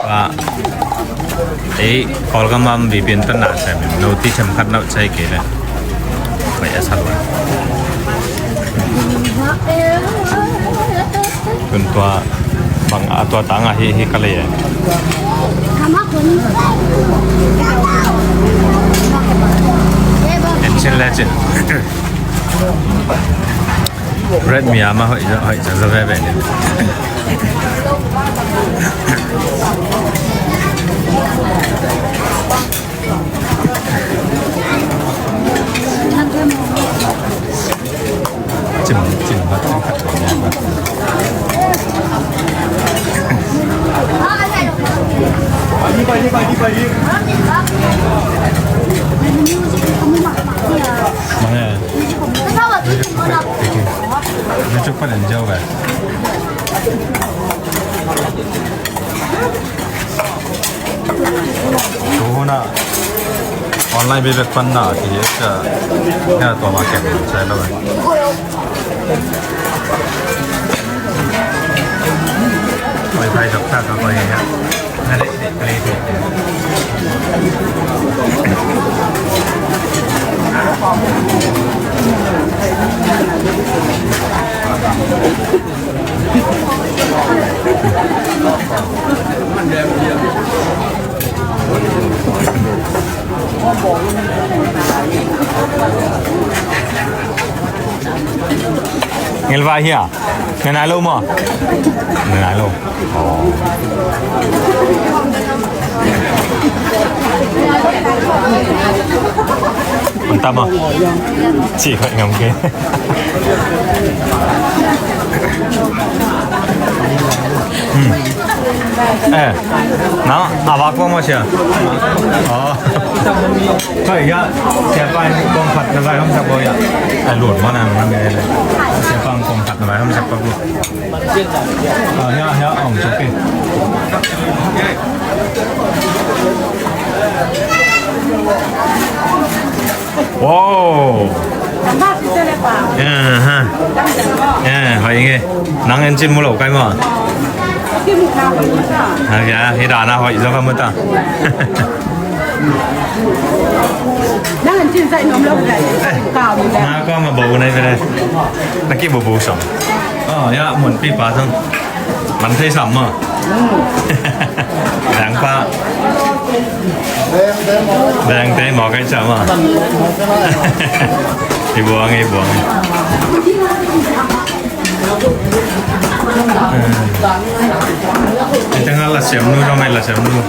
Wa, ei, Kawlgam a om bipian tan na sem, no ti them khat nau cai kei le. Hoih a sa lua. Tun tua bang a tua tang a hi, hi ka lei e. En chin le chin. Bread mi ama hoih, hoih sa sa ve ve. Cim, cim, bat, bat. Mana? Dia cepat dan jauh kan? Tuhuna online bebek panna ti ka, ka tua market sai lo. Pai pai dok ta ka pai ya. Ada play tu. Ngel vai hia? Ngel nai lo mo? Ngel nai lo. Ang tama. Ci hoih ngam kei. Hmm. Eh, nang a vak pua maw sia? Oh. Hoih ya. Sia pa in kong khat na vai hong sak pua ya. Eh, lut maw nang nang eh. Sia pa in kong khat na vai hong sak pua. Ah, ya, ya, ong, okay. Wow. Aha. Eh, hoih nge. Nang en cin mu lo kai maw. Ah, ya, hi da na hoih zo ka mu ta. Nang en cin sai nom lo kai. Ka mu da. Na ka ma bo nai pe le. Na ki bo bo song. Oh, ya, mun pi pa song. Man thei sam maw? Dang pa. Dang te maw kai sam maw? I buang, i buang. I tengah la siam nu, ramai la siam nu.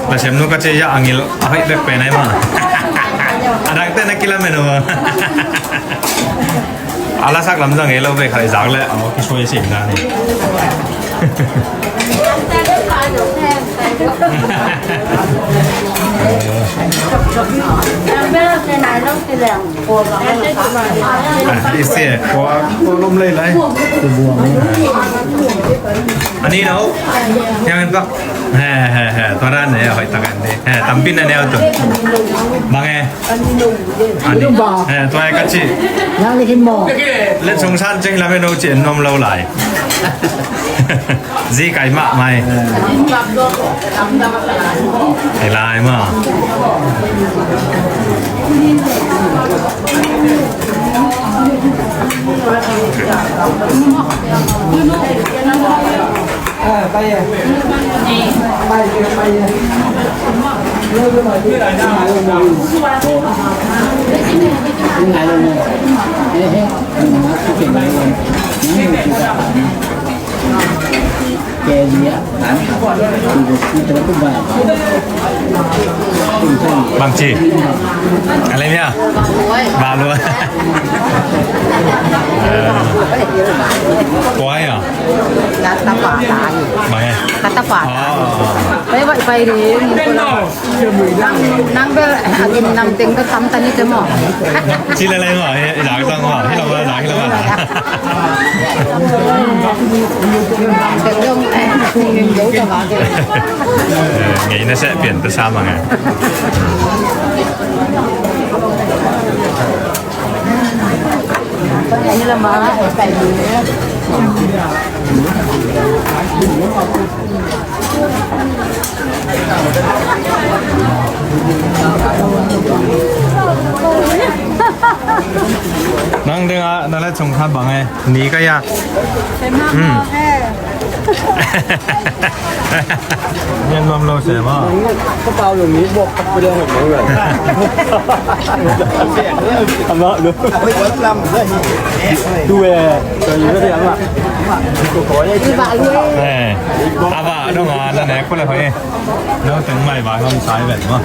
La siam nu ka cia ya angil, a hoih bek pen ai maw? A dang te na kila meno maw? A lasak lam zang e lo ve khai zak le a kisuai sin na ni. Isi e, kua, kua lom lei lai. Ani no? Yang en pak. He, he, he. Tua dan ne, hoih tak an de. He, tampi na neu tu. Bang e. Ani. He, tua e ka ci. Yang ni himo. Let sung san ceng la me no ci en nom lo lai. Zi kai ma mai. Kai lai ma. Bangci. Alai mia. Ba lua. Kuai ah. Kata pa lai. Bang eh. Kata pa. Oh. Pai bai pai ri. Nang, nang bel, a gin nang teng bel tam tani te maw. Ci lai lai maw, eh, zak zang maw, hi lo maw, zak hi lo maw. Teng dong, eh, teng dong ka maw. Eh, ngei na seh pian ta sa maw, eh. Hi lo maw, eh, kai ni. Nang ding a, na le chung khat bang e, ni ka ya. Hmm. Ngen nuam lo se maw. Ka pau lo ni bok ka pau lo. Ama lo. Tu e. Eh, a va dong a na ne ko le hoi. No teng mai va hom sai vet ma.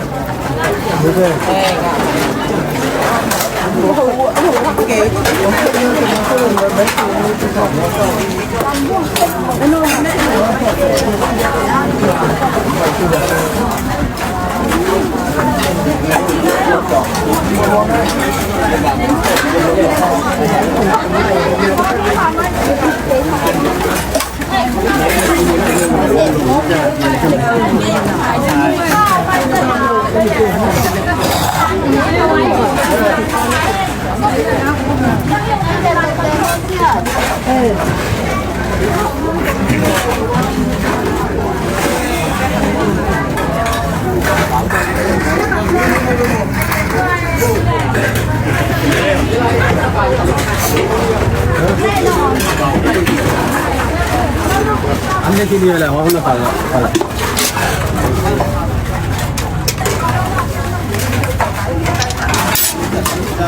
An ne kini wala wa na pala pala.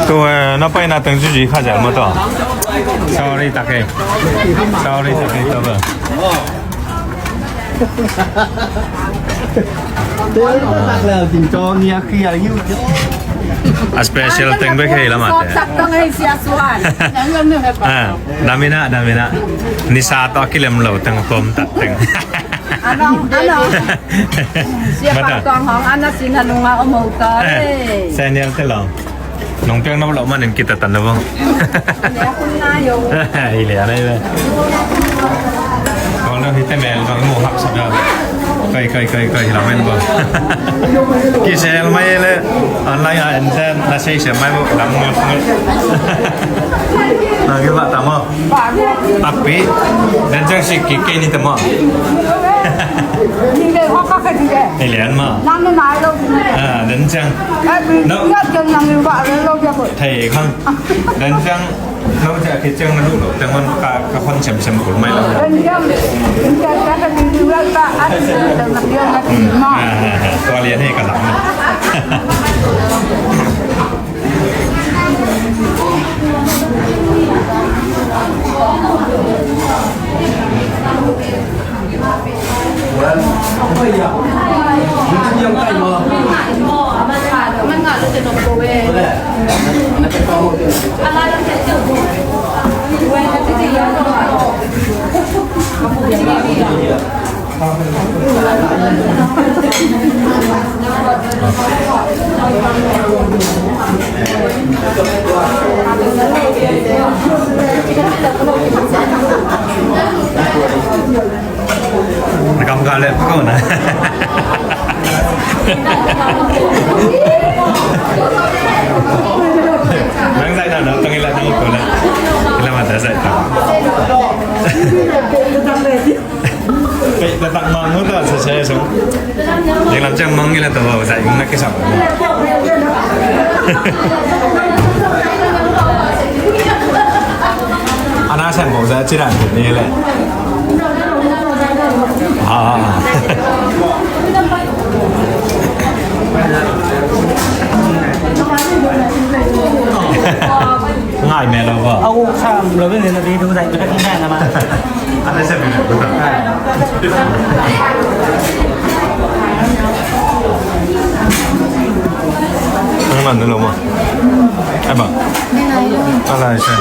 Tu, eh, na pai na teng zuzi kha jal mo to. Sorry, tak e. Sorry, tak e, to ba. A special teng bek hei lama te. Ah, damina, damina. Nisa to a kilem lo teng pom tak teng. Ano, ano. Siapa tuang hong, ano sinanunga omo to, eh. Senior te lo. Nong piang na lo manin kita tan na bang. Ile kun na yo. Ile ana ile. Kong na hite mel bang mo hak sa bang. Kai, kai, kai, kai, la men bang. Kisel mai le. Online a en ten na sei se mai mo lam mo. Na ki ba ta mo. Tapi dan jang si ki ke ni ta mo. Ile ma. Ah, dan jang. No. Thei khang. Dan jang. No, ja ke jang na lu lo. Jang man ka, ka hon sem sem kul mai lo. Ah, ah, ah. Tua lian he ka lam. Nang zaih na, nang tang ila, nang ko la. Ila mata zaih ta. Pei ta tak mang ta sa sa song. Yang lam chang mang ila ta wa zaih na ke sa. Ana sang ko sa chiran ni le. Ah. Ngai me lo ba. Au, sam lo ni na di du dai ka ngai na ma. Ana se me lo ba. Nang man lo ma. Ai ba. Ala se.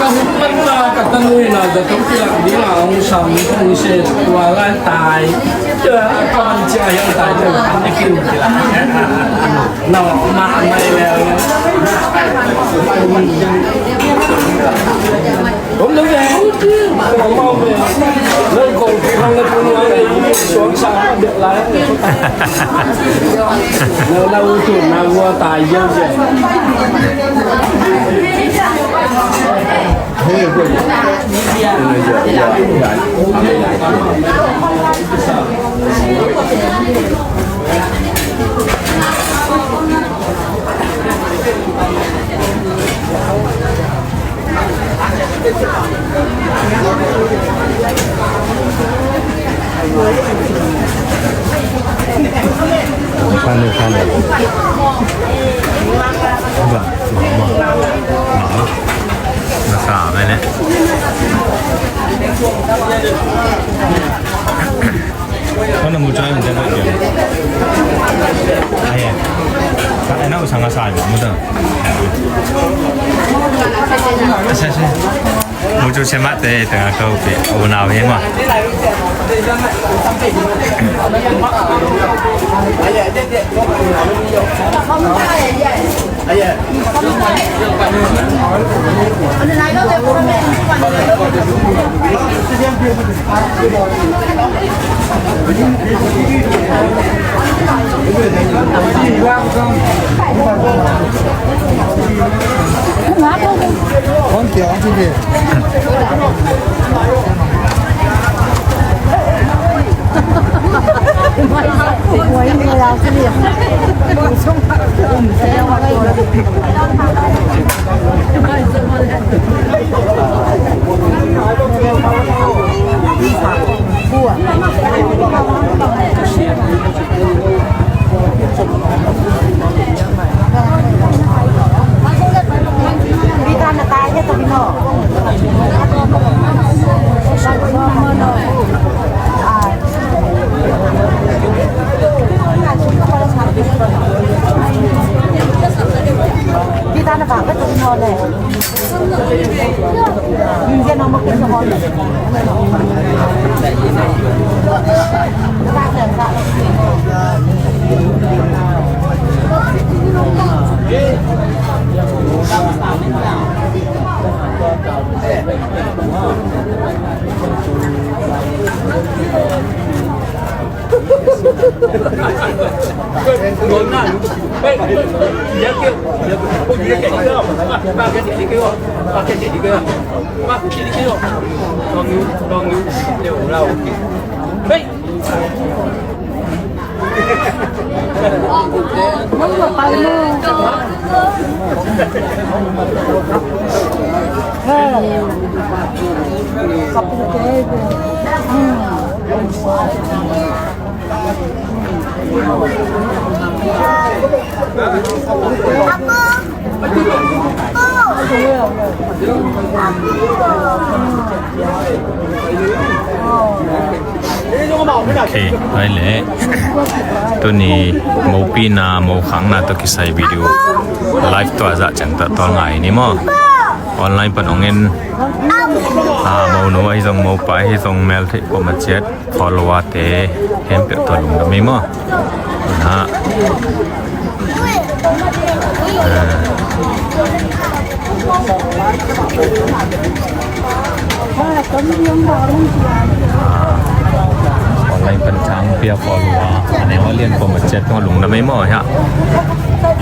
Ka hum man na ka tanu in a, zato kilang ding a hong sam hong se tua lai tai. Tua a kawan cia hiang tai tua a kin kilang. Na ma mai lel. Om na ve, om na ve. Lai kong pi hong na pu na le, suang sa ma de lai. Na la u tu na vua tai yau ya. Masa apa ni? Mana muncul yang jaga dia? Ayah. Kak, enak usah ngasal, muda. Asal sih. Cu semah te tengah ko pi unau hi ma. Ok, hai le. Tuni mopina, mokhakna tawh kisai video live tua zah ciang tah tawl ngai ni maw? Online pan ong en. Ah, monu ahi zong, mopa ahi zong, mel theih pawh ma ciat, follower te khempeuh tua lungdam ei maw? Na. Ah. Online pan thang pia follow a, a neu a lian pawh ma ciat tua lungdam ei maw hia?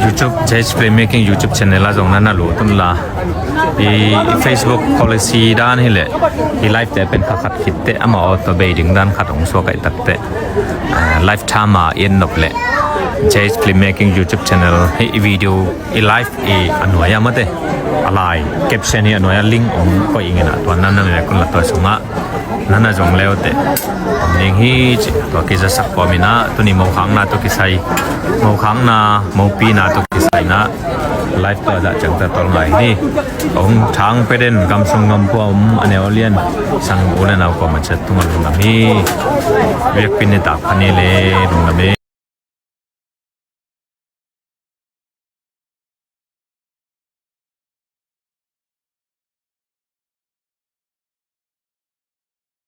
YouTube, J H Playmaking YouTube channel ah zong na na lut un la. I Facebook policy dan hi leh, i live te pen kha khat khit teh amah aw tua bei ding dan khat hong suak ahi tak teh, ah, live time a i en nop leh J H Playmaking YouTube channel hi i video i live i a nuai ah mate, a lai caption hi a nuai ah link hong koih ing in ah, tua na na nek un la, tua sungah na na zong le uh teh om ding hi ci, tua kizasak pawm in ah, tuni mokhakna tawh kisai, mokhakna, mopina tawh kisai na live tua zah ciang tah tawl ngai ni. Hong thang pia den, gam sung gam pua om a neu a lian sang u le nau pawh ma ciat tungah lungdam hi. Biakpi nitak pha ni le, lungdam hi.